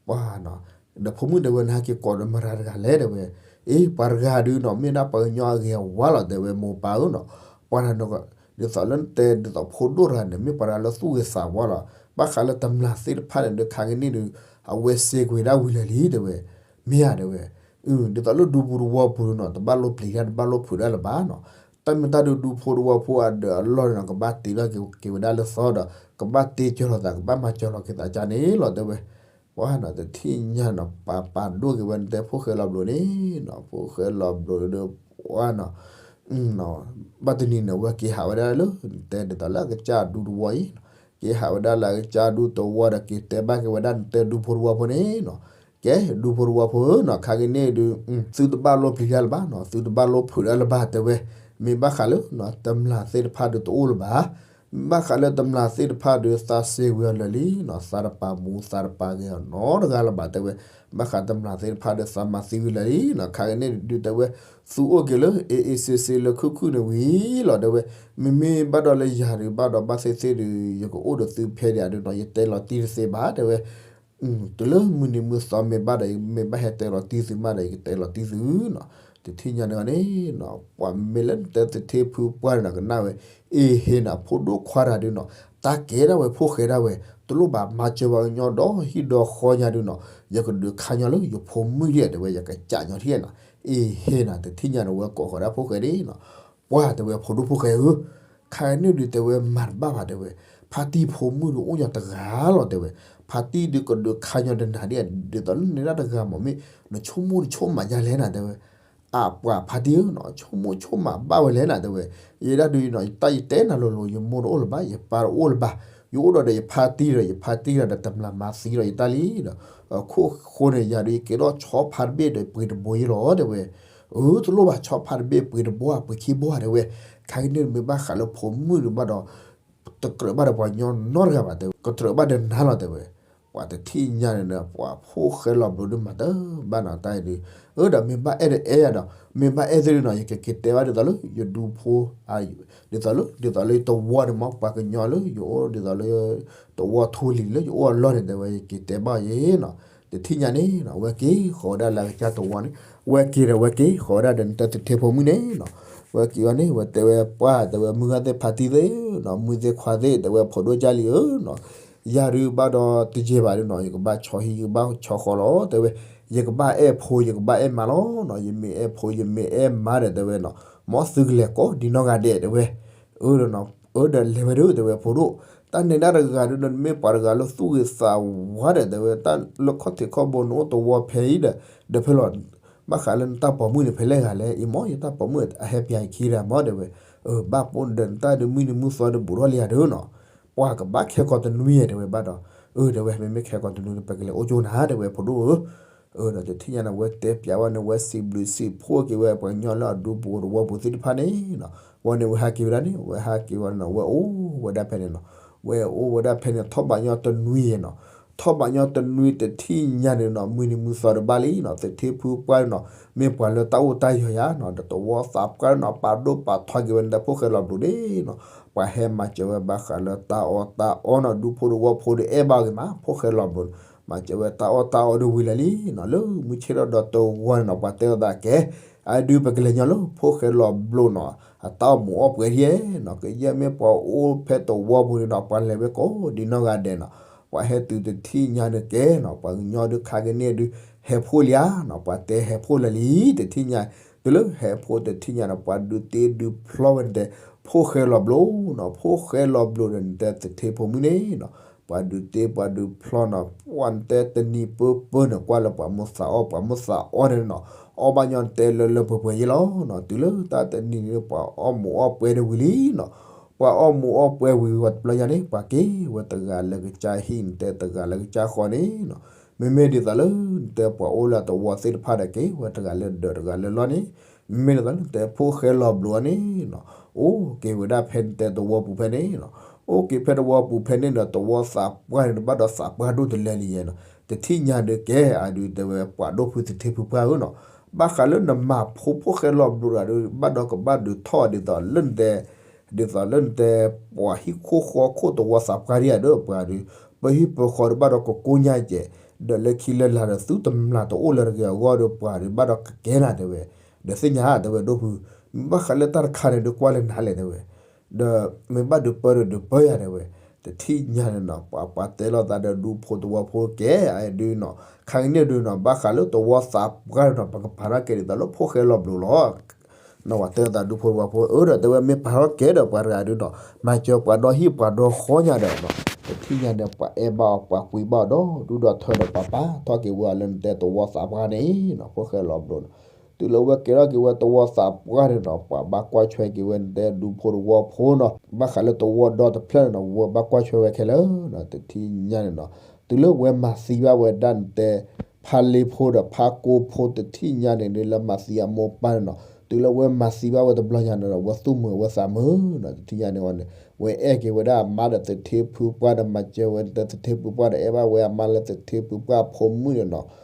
ပှၤနီၤ ဒီးဖိမုၣ်တဲဝဲ နဟဲက့ၤကိးဒီးမတၤတဂၤလဲၣ် တဲဝဲ. အ့ ပှၤတဂၤဒုးနီၤ မ့ၢ်ဒၣ်ပှၤကညီအဂ့ၤအဝါလီၤ တဲဝဲ မိၢ်ပၢ်ဧၢနီၤ. ပှၤတဂၤ ဒ်သိးလၢနတဲဒ်သိးဖိဒိၣ်တဂၤန့ၣ် မ့ၢ်ပှၤတဂၤလၢသူၣ်ဂ့ၤသးဝါလီၤ. ဘၣ်ဃးလၢတမျာ်သ့ၣ်တဖၣ်န့ၣ်ဒီး ခါကန့ၣ်ဒီး အဝဲစ့ကွံာ်ဒၣ်ဝံၤလၢာ်လံ တဲဝဲ. မ့ၢ်ဧါ တဲဝဲ. ဒ်သိးလၢဒူပူၤတဝီပူၤနီၤ တဘၣ်လိၣ်ပျံၤတၢ် တဘၣ်လိၣ်ဖုးတၢ်လၢၤဘၣ်နီၤ. တၢ်မ့ၢ်တၢ်ဒုးဒူဖိတဝီဖိအဒၢးအလီၢ်န့ၣ်နီၤ ကဘၣ်တ့ထီၣ်က့ၤဝဲဒၣ်လၢသီဒီး ကဘၣ်တ့ကၠီၤလီၤသး ကဘၣ်မၤကၠီၤလီၤက့ၤသးကါန့ၣ်လီၤ တဲဝဲ. ပှၤနီၤ တထံၣ်ညါနီၤ ပာ်ပာ်ဒိၣ်က့ၤဝဲ နတဲဖိၣ်ဃဲလီၤဘျိးန့ၣ်နီၤ ဖိၣ်ဃဲလီၤဘျိးဒီး ပှၤနီၤ ဘၣ်တနံၤန့ၣ် ဝဲက့ၤဟးဝဲဒၣ်လၢ နတဲဒ်သိးလၢအကစၢ်ဒူတဝီအံၤနီၤ က့ၤဟးဝဲဒၣ်လၢအကစၢ်ဒူတဝီဒီး က့ၤတဲဘၣ်က့ၤဝဲဒၣ် နတဲဒူဖိတဝီဖိန့ၣ်နီၤ ကဲ ဒူဖိတဝီဖိဧၢနီၤ ခါက့ၤန့ၣ်ဒုး သုတဘၣ်လိၣ်ပျံၤတၢ်လၢၤဘၣ်နီၤ သုတဘၣ်လိၣ်ဖုးတၢ်လၢၤဘၣ် တဲဝဲ. မ့ၢ်ဘၣ်ဃးလၢနီၤ တမျာ်သ့ၣ်တဖၣ်ဒုးတအိၣ်လၢၤဘၣ် ဘၣ်ဃးလၢတမျာ်သ့ၣ်တဖၣ်ဒီး သးစ့ဝံၤအီၤလၢာ်လံနီၤ သးတပာ်မူ သးတပာ်ဂဲၤအီၤနီတဂၤလၢၤဘၣ် တဲဝဲ. ဘၣ်ဃးတမျာ်သ့ၣ်တဖၣ်ဒီး သးမၤသံဝံၤလၢာ်လံနီၤ ခါက့ၤန့ၣ်ဒုး တဲဝဲ သုအိၣ်က့ၤလၢ အေးအေးဆေးဆေး လၢခုၣ်ခုၣ်န့ၣ်ဝံၤလီၤ တဲဝဲ. မ့မ့ၢ်ဘၣ်ဒီးလၢယၤဒုး ဘၣ်ဒီးဘၣ်သ့ၣ်သ့ၣ်ဒုး ယကအိၣ်ဒီးသုဖဲဒံးဧါဒုးနီၤ ယတဲလီၤတံၢ်တသ့ဘၣ် တဲဝဲ. တုၤလၢမုၢ်နံၤမုၢ်သီမ့ၢ်ဘၣ်ဒီး မ့ၢ်ဘၣ်ဟဲတဲလီၤတံၢ်သုမးဒီး ယကတဲလီၤတံၢ်သုနီၤ. တထံၣ်ညါန့ၣ်န့ၣ်နီၤ ပှၤမ့ၢ်လၢနတဲသထ့ဖုပှၢ်န့ၣ်နီၤ ကနၣ်ဝဲ အ့ဟ့နီၤ ဖိဒိၣ်ခွါတဂၤဒုးနီၤ တၢ်ကဲဒၣ်ဝဲဖိၣ်ဃဲဒၣ်ဝဲ တလိၣ်ဘၣ်မၤစၢၤပှၤကညီဒီးဟံၣ်ဒီးဃီညါဒုးနီၤ ယကဒုးခါညီလၢယဖိမုၣ်ဒံးဧါ တဲဝဲ ယကစးညီထံၣ်နီၤ အ့ဟ့နီၤ တထံၣ်ညါန့ၣ် ဝဲကိးဃီၤဒၣ်ဖိၣ်ဃဲဒၣ်နီၤ ပှၤတဲဝဲ ဖိဒိၣ်ဖိၣ်ဃဲဧၢ, ခါန့ၣ်ဒုးတဲဝဲမၤတဘၣ်ဘၣ်တဲဝဲ, ဖါတံၢ်ဖိမုၣ်ဒုးအိၣ်ညီတဂၤလီၤတဲဝဲ, ဖါတံၢ်ဒုးကဒုးခါညီဒီးနၤဒ် ဒ်သိးလၢနဒၣ်တဂၤမ့ၢ်မ့ၢ် နဆိကမိၣ်နဆိကမးဒ်လဲၣ်နၤတဲဝဲ, အပှၤဖါတံၢ်ဧၢနီၤ, ဆိကမိၣ်ဆိကမးဘၣ်ဝဲလဲၣ်နၤတဲဝဲ, ယဲဒၣ်ဒုးနီၤ ယတၢ်ယတဲနၤလိၤလိၤ ယမိၢ်တအိၣ်လၢၤဘၣ်, ယပၢ်တအိၣ်လၢၤဘၣ်, ယအိၣ်ဒီးဒီးယဖါတံၢ်ဒီး ယဖါတံၢ်ဒီးတမျၢ်မၤသံဒီးယတၢ်လံဒီး, အခိၣ်ဃိန့ၣ် ယၤဒုးယကဲထီၣ်ဆီဖါတဘ့ၣ်ဒီးပှ့ၤတဘိယ့လီၤတဲဝဲ, အၢ တလိၣ်ဘၣ်ဆီဖါတဘ့ၣ်ပှ့ၤတဘိဧါ ပှ့ၤခံဘိဧါတဲဝဲ, ခါကန့ၣ်မ့ၢ်ဘၣ်ဃးလၢဖိမုၣ်ဒုးဘၣ်ဒီး တကြၢးဘၣ်ဒီးပှၤကညီနီတဂၤဘၣ်တဲဝဲ, ကတြၢးဘၣ်ဒီးနၤလီၤတဲဝဲ, ပှၤတထံၣ်ညါန့ၣ်ဒီး ပှၤဖိၣ်ဃဲလီၤဘျိဒုးမၤတဘၣ်နီၤတၢ်အံၤဒုး, အၢဒီးမ့ၢ်ဘၣ်အဲၣ်ဒီးအဲၣ်ယၤဒီး မ့ၢ်ဘၣ်အဲၣ်သ့ၣ်ဒုးနီၤ ယကက့ၤတဲဘၣ်ဒ်သိးလၢယဒူဖိ, ဒ်သိးလၢ ဒ်သိးလၢယတဝီန့ၣ်မ့ၢ် ပှၤကညီလၢယအိၣ်ဒ်သိးလၢ တဝီထူလံၤလၢယအိၣ်အလီၢ်န့ၣ်တဲဝဲ ယက့ၤတဲဘၣ်ယဲနီၤ, တထံၣ်ညါန့ၣ်နီၤ ဝဲက့ၤဃီၤဝဲဒၣ်လၢကစၢ်တဝီန့ၣ်, ဝဲက့ၤဒီးဝဲက့ၤဃီၤဝဲဒၣ်ဒီးနတဲသထ့ဖိမုၣ်န့ၣ်နီၤ, ဝဲက့ၤဝဲန့ၣ် ဝဲတဲဝဲပှၢ်တဲဝဲ မုၢ်ဂၢ်သ့ၣ်ဖါတံၢ်သ့ၣ်နီၤ မုၢ်သ့ၣ်ခွါသ့ၣ်တဲဝဲ ဖိဒိၣ်ကၢ်လံဧၢနီၤ, ယၤဒုးဘၣ်ဒီးတယဲၢ်ဘၣ်ဒုးနီၤ ယကဘၣ်ဆီဟံၣ် ယကဘၣ်ဆီဃီလီၤတဲဝဲ, ယကဘၣ်အဲၣ်ဖိ ယကဘၣ်အဲၣ်မါလီၤနီၤ, ယမ့ၢ်အဲၣ်ဖိ ယမ့ၢ်အဲၣ်မါဒီးတဲဝဲနီၤ မ်သုကလဲၤကိးဒံနီၢ်ဂၤဒဲးတဲဝဲ, အၢဒီးနီၤ အၢဒီးလဲၤဝဲဒၣ်တဲဝဲ ဖိဒိၣ်, တၢ်နဲဒၣ်တဂၤဒုးဒီး နမ့ၢ်ပှၤတဂၤလၢသူၣ်ဂ့ၤသးဝါဒီးတဲဝဲ တၢ်လၢခီၣ်ထံးခီၣ်ဘိနအိၣ်တဝီဖဲအံၤဒီး ဒီးဖဲလီၤ ဘၣ်ဃးလၢနတၢ်ပိာ်မုၣ်န့ၣ် ဖဲလဲၣ်ဂၤလဲၣ်, အံၤမ့ၢ်ယတၢ်ပိာ်မုၣ်အဟဲပၠးအခံဒီးမ့ၢ်တဲဝဲ, အၢဘၣ်ပိၢ်ဒီးနတၢ်ဒုးမုၢ်နံၤမုၢ်သီဒီးဘူးထီၣ်လံဧါဒုးနီၤ, ပှၤကဘၣ်ခဲကိာ်တနွံဧါတဲဝဲဘၣ်ဒီး, အၢတဲဝဲ မ့မ့ၢ်ခဲကိာ်တနွံ ပကလဲၤအိၣ်ကၠိနၤတဲဝဲ ဖိဒိၣ်ဧၢ, အၢဒီးတထံၣ်ညါန့ၣ် ဝဲတဲပၠးဝဲန့ၣ် ဝဲစံးဘျုးစံးဖှိၣ်က့ၤဝဲပှၤကညီလၢအဒူပူၤတဝီပူၤသ့ၣ်တဖၣ်န့ၣ်နီၤ, ဝဲန့ၣ်ဝဲဟးက့ၤဝဲဒၣ်န့ၣ် ဝဲဟးက့ၤဝဲနီၤ ဝဲအိၣ်ဝဲဒၣ်ဖဲန့ၣ်နီၤ, ဝဲအိၣ်ဝဲဒၣ်ဖဲန့ၣ် ထီၣ်ဘးညီတနွံယဲၢ်နီၤ, ထီၣ်ဘးညီတနွံတထံၣ်ညါန့ၣ်နီၤ မုၢ်နံၤမုၢ်သီတဘၣ်လံနီၤ သထ့ဖုပှၢ်န့ၣ်နီၤ မ့ၢ်ပှၤလၢတၢ်အိၣ်တၢ်ယီၤယၤနီၤ ဒီးတဝီသးပှၢ်န့ၣ်နီၤ ပာ်ဒိၣ်ပာ်ထီက့ၤဝဲန့ၣ်ဒီးဖိၣ်ဃဲလီၤဘျိန့ၣ်နီၤ ပှၤဟဲမၤစၢၤဝဲဘၣ်ဃးလၢတၢ်အီၣ်တၢ်အီနီၤ ဒူဖိတဝီဖိဒီးအဲၣ်ဘၣ်ဂ့ၤမး ဖိၣ်ဃဲလီၤဘျိန့ၣ် မၤစၢၤဝဲတၢ်အီၣ်တၢ်အီဒီးဝံၤလၢာ်လံနီၤ လၢမုၢ်ဆ့ၣ်ထီၣ်ဒီးတဝီန့ၣ်နီၤ ပှၤတဲလိာ်သးကဲ အဒုးပကလဲၤညီလၢဖိၣ်ဃဲလီၤဘျိနီၤ အတၢ်အီၣ်မူးအီၣ်ပှဲၤဒ်နီၤ ကယဲၢ်မ့ၢ်ပှၤအိၣ်ဖဲတဝီပူၤန့ၣ်နီၤ ပှၤလဲၤဝဲကိးဒံနီၢ်ဂၤဒဲးနီၤ ပှၤဟဲတုၤတထံၣ်ညါန့ၣ်ကဲနီၤ ပှၤကညီဒုးခါကန့ၢ်ဒုး ဟဲဖှိၣ်လံဧါနီၤ ပှၤတဲဟဲဖှိၣ်လၢာ်လံ တထံၣ်ညါ တုၤလၢဟဲဖှိၣ်တထံၣ်ညါနီၤ ပှၤဒုးတ့ဒုးဖျီဝဲန့ၣ်တဲ ဖိၣ်ဃဲလီၤဘျိနီၤ ဖိၣ်ဃဲလီၤဘျိဒီးနတဲသထ့ဖိမုၣ်န့ၣ်နီၤ ပှၤဒုးတ့ပှၤဒုးဖျီနီၤ ပှၤနတဲတနံၤပၢပၢန့ၣ် ကွၢ်လၢပှၤမူသးအီၣ် ပှၤမူသးအီၣ်န့ၣ်နီၤ အီၣ်ဘၣ်ညီနတဲလၢလၢပှဲၤပှဲၤယ့လီၤနီၤ တုၤလၢတၢ်တနံၤန့ၣ် ပှၤအီၣ်မူးအီၣ်ပှဲၤဒီးဝံၤလံနီၤ ပှၤအီၣ်မူးအီၣ်ပှဲၤဝံၤဝဲတဘျီညါန့ၣ် ပှၤက့ၤဝဲတဂၤလၢကစၢ်ဟံၣ် နတဲတဂၤလၢကစၢ်ဃီန့ၣ်နီၤ မ့မ့ၢ်ဒ်သိးလၢနတဲပှၤအိၣ်လၢတဝီသ့ၣ်တဖၣ်ဒီးက့ၤဝဲတဂၤလၢဒၢးတဂၤလၢလီၢ်န့ၣ် မ့မ့ၢ်ဒ်သိးလၢနတဲဖိၣ်ဃဲလီၤဘျိအီၤန့ၣ်နီၤ အိၣ်က့ၤဝဲဒၣ်ဖဲနတဲတဝီပူၤဖဲန့ၣ်နီၤ အိၣ်က့ၤဖဲတဝီပူၤဖဲန့ၣ်ဒီး တဝီသးပှၢ်န့ၣ် ဘၣ်ဒီးသးပှၢ်ဒိၣ်တလဲလံယဲနီၤ တထံၣ်ညါဒုးကဲ အဒုးတဲဝဲပှၤဒိၣ်ဖုသထ့ဖုပှၢ်ဧၢနီၤ ဘၣ်ဃးလၢနမၤဖိဖိၣ်ဃဲလီၤဘျိတဂၤဒီး ဘၣ်ဒီးကဘၣ်ဒုးထီၣ်ဒ်သိးလၢနတဲ ဒ်သိးလၢနတဲ ပှၤဟံၣ်ခိၣ်ဃီခိၣ်တဝီသးပှၢ်ဒံးဧါဒီးပှၤဒုး ပဟံၣ်ပဃီဒီးဘၣ်ဒီးကကိညါကဲး ဒီးလၢခံလၢလာ်ဒီးသုတမျၢ်တအိၣ်လၢၤတဂ့ၤအဂီၢ်ဒီးပှၤဒုးဘၣ်ဒီးကကဲနၤတဲဝဲ ဒီးသ့ၣ်ညါတဲဝဲဒိၣ်ဖု မ့ၢ်ဘၣ်ဃးလၢတၢ်တခါန့ၣ်ဒုးကွၢ်လၢနၤလဲၣ်တဲဝဲ ဒီးမ့ၢ်ဘၣ်ဒုးပၢဒီးဒုးပၢယၤတဲဝဲ တထံၣ်ညါန့ၣ်နီၤ ပှၤပှၤတဲလိာ်သးဒီးဒူဖိတဝီဖိကဲ အဒုးနီၤ ခါကန့ၣ်ဒုးနီၤ ဘၣ်ဃးလၢတဝီသးပှၢ်န့ၣ်နီၤ ပကပာ်ထီၣ်ကဲဒ်သိးလၢဖိၣ်ဃဲလီၤဘျိလီၤ နီၤ ပှၤတဲလိာ်သးဒူဖိတဝီဖိ အၢဒီးတဲဝဲမ့ၢ်ပာ်ထီၣ်ကဲဒီးပှၤတဂၤဒုးနီၤ မၤစၢၤပှၤဒီဟံၣ်ပှၤဒီဃီညါဒီးနီၤ တထံၣ်ညါန့ၣ် ပှၤအဲၣ်ဘၣ်အီၤ ပှၤကွံဘၣ်အီၤဒီး ဒူဒီးထၢဒီးပှၤပာ်ထီၣ်က့ၤဝဲအီၤလၢနတဲတဝီသးပှၢ်န့ၣ်နီၤ ဖိၣ်ဃဲလီၤဘျိနီၤ တုၤလၢဝဲကဲထီၣ်က့ၤဝဲတဝီသးပှၢ်န့ၣ်နီၤ ပှၤဘၣ်ကွၢ်ထွဲက့ၤဝဲနတဲဒူဖိတဝီဖိနီၤ ဘၣ်ဃးလၢတဝီဒီတဖျၢၣ်န့ၣ်နီၤ ဝဲဘၣ်ကွၢ်ထွဲဝဲခဲလၢာ်နီၤ တထံၣ်ညါန့ၣ်နီၤ တုၤလၢဝဲမၤသံဘၣ်ဝဲဒၣ်နတဲ ဖါလ့ဖိဒီးဖါကိဖိတထံၣ်ညါန့ၣ် လၢမၤသံအမိၢ်ပၢ်န့ၣ်နီၤ တုၤလၢဝဲမၤသံဘၣ်ဝဲတဘျီညါန့ၣ်ဒီး ဝဲသူၣ်မုာ်ဝဲသးမုာ်နီၤ တထံၣ်ညါန့ၣ်ဝဲန့ၣ် ဝဲအဲၣ်က့ၤဝဲဒၣ်အမါဒီးသထ့ဖုပှၢ်ဒီး မၤစၢၤဝဲနတဲသထ့ဖုပှၢ်ဒီး အဲၣ်ဘၣ်ဝဲအမါလၢသထ့ဖုပှၢ်အဖိမုၣ်န့ၣ်နီၤ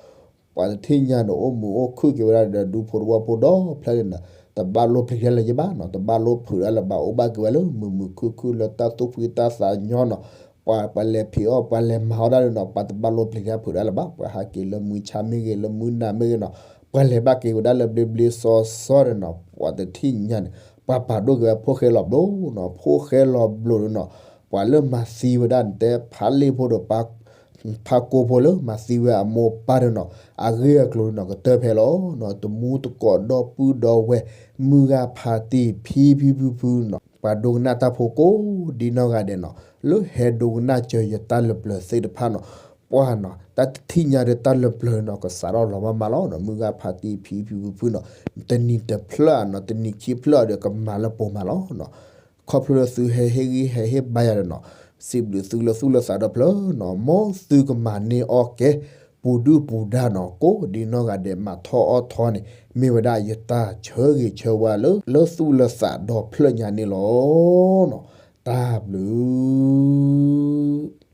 ပှၤတထံၣ်ညါန့ၣ် အိၣ်မုာ်အိၣ်ခုၣ်က့ၤဝဲဒၣ်ဒီးဒူဖိတဝီဖိဒီဖျၢၣ်န့ၣ်နီၤ တဘၣ်လိၣ်ပျံၤတၢ်လၢၤယဲဘၣ်နီၤ တဘၣ်လိၣ်ဖုးတၢ်လၢၤဘၣ် အိၣ်ဘၣ်က့ၤဝဲလၢမုာ်မုာ်ခုၣ်ခုၣ်လၢတၢ်သူၣ်ဖှံတၢ်သးညီနီၤ ပှၤပှၤလဲၤဖံးအီၣ်ပှၤလဲၤမၤအီၣ်ဒၣ်န့ၣ်နီၤ ပှၤတဘၣ်လိၣ်ပျံၤတၢ်ဖုးတၢ်လၢၤဘၣ် ပှၤဟးက့ၤလၢမုၢ်ဆါမ့ၢ်ဂ့ၤ လၢမုၢ်နၤမ့ၢ်ဂ့ၤနီၤ ပှၤလဲၤဘၣ်က့ၤဝဲဒၣ်လၢဘျ့ဘျ့စီစီန့ၣ်နီၤ ပှၤတထံၣ်ညါန့ၣ် ပှၤပာ်ဒိၣ်က့ၤဝဲဖိၣ်ဃဲလီၤဘျိနီၤ ဖိၣ်ဃဲလီၤဘျိန့ၣ်နီၤ ပှၤလၢမၤသံဝဲဒၣ်နတဲဖါလ့ဖိဒီး ဖါကိဖိလၢမၤသံဝဲအမိၢ်ပၢ်န့ၣ်နီၤ အဂ့ၢ်အကျိၤန့ၣ်နီၤ ကတၢၢ်ဖဲလီၤနီၤ တမူတကိးဒီပုၢ်ဒီဝဲၢ် မုၢ်ဂၤဖါတံၢ်ဖံဖံဖုဖုနီၤ ပှၤဒိကနၣ်တၢ်ဖိကိးဒံနီၢ်ဂၤဒဲးနီၤ လၢဟဲဒိကနၣ်စၢၤယတၢ်လၢပျၢၤသ့ၣ်တဖၣ်နီၤ ပှၢ်နီၤ တၢ်တထံၣ်ညါဒီးတၢ်လၢပျၢၤနီၤ ကစးထီၣ်လီၤမးမးလီၤနီၤ မုၢ်ဂၤဖးတံၢ်ဖံဖံဖုဖုနီၤ တနံၤတဖျၢၣ်နီၤ တနံၤခံဖျၢၣ်ဒီးကမၤလၢပိာ်မးလီၤနီၤ ခီဖျိလၢသုဟဲဟ့ၣ်ဂံၢ်ဟဲဟ့ၣ်ဘါယၤဒီးနီၤ စံးဘျုးသုလၢသူၣ်လၢသးဒီဖျၢၣ်နီၤ မ်သုကမၤန့ၢ်အီၣ်ကဲ ပူၤဒုၣ်ပူၤဒါနီၤ ကိးဒံနီၢ်ဂၤဒဲး မၤထီၣ်အီၣ်ထီန့ၣ် မ့ၢ်ဝဲဒၣ်ယတၢ်ဆၢဂ့ၤဆၢဝါလၢ လၢသူၣ်လၢသးဒီဖျၢၣ်ညါန့ၣ်လီၤနီၤ တၢ်ဘျုး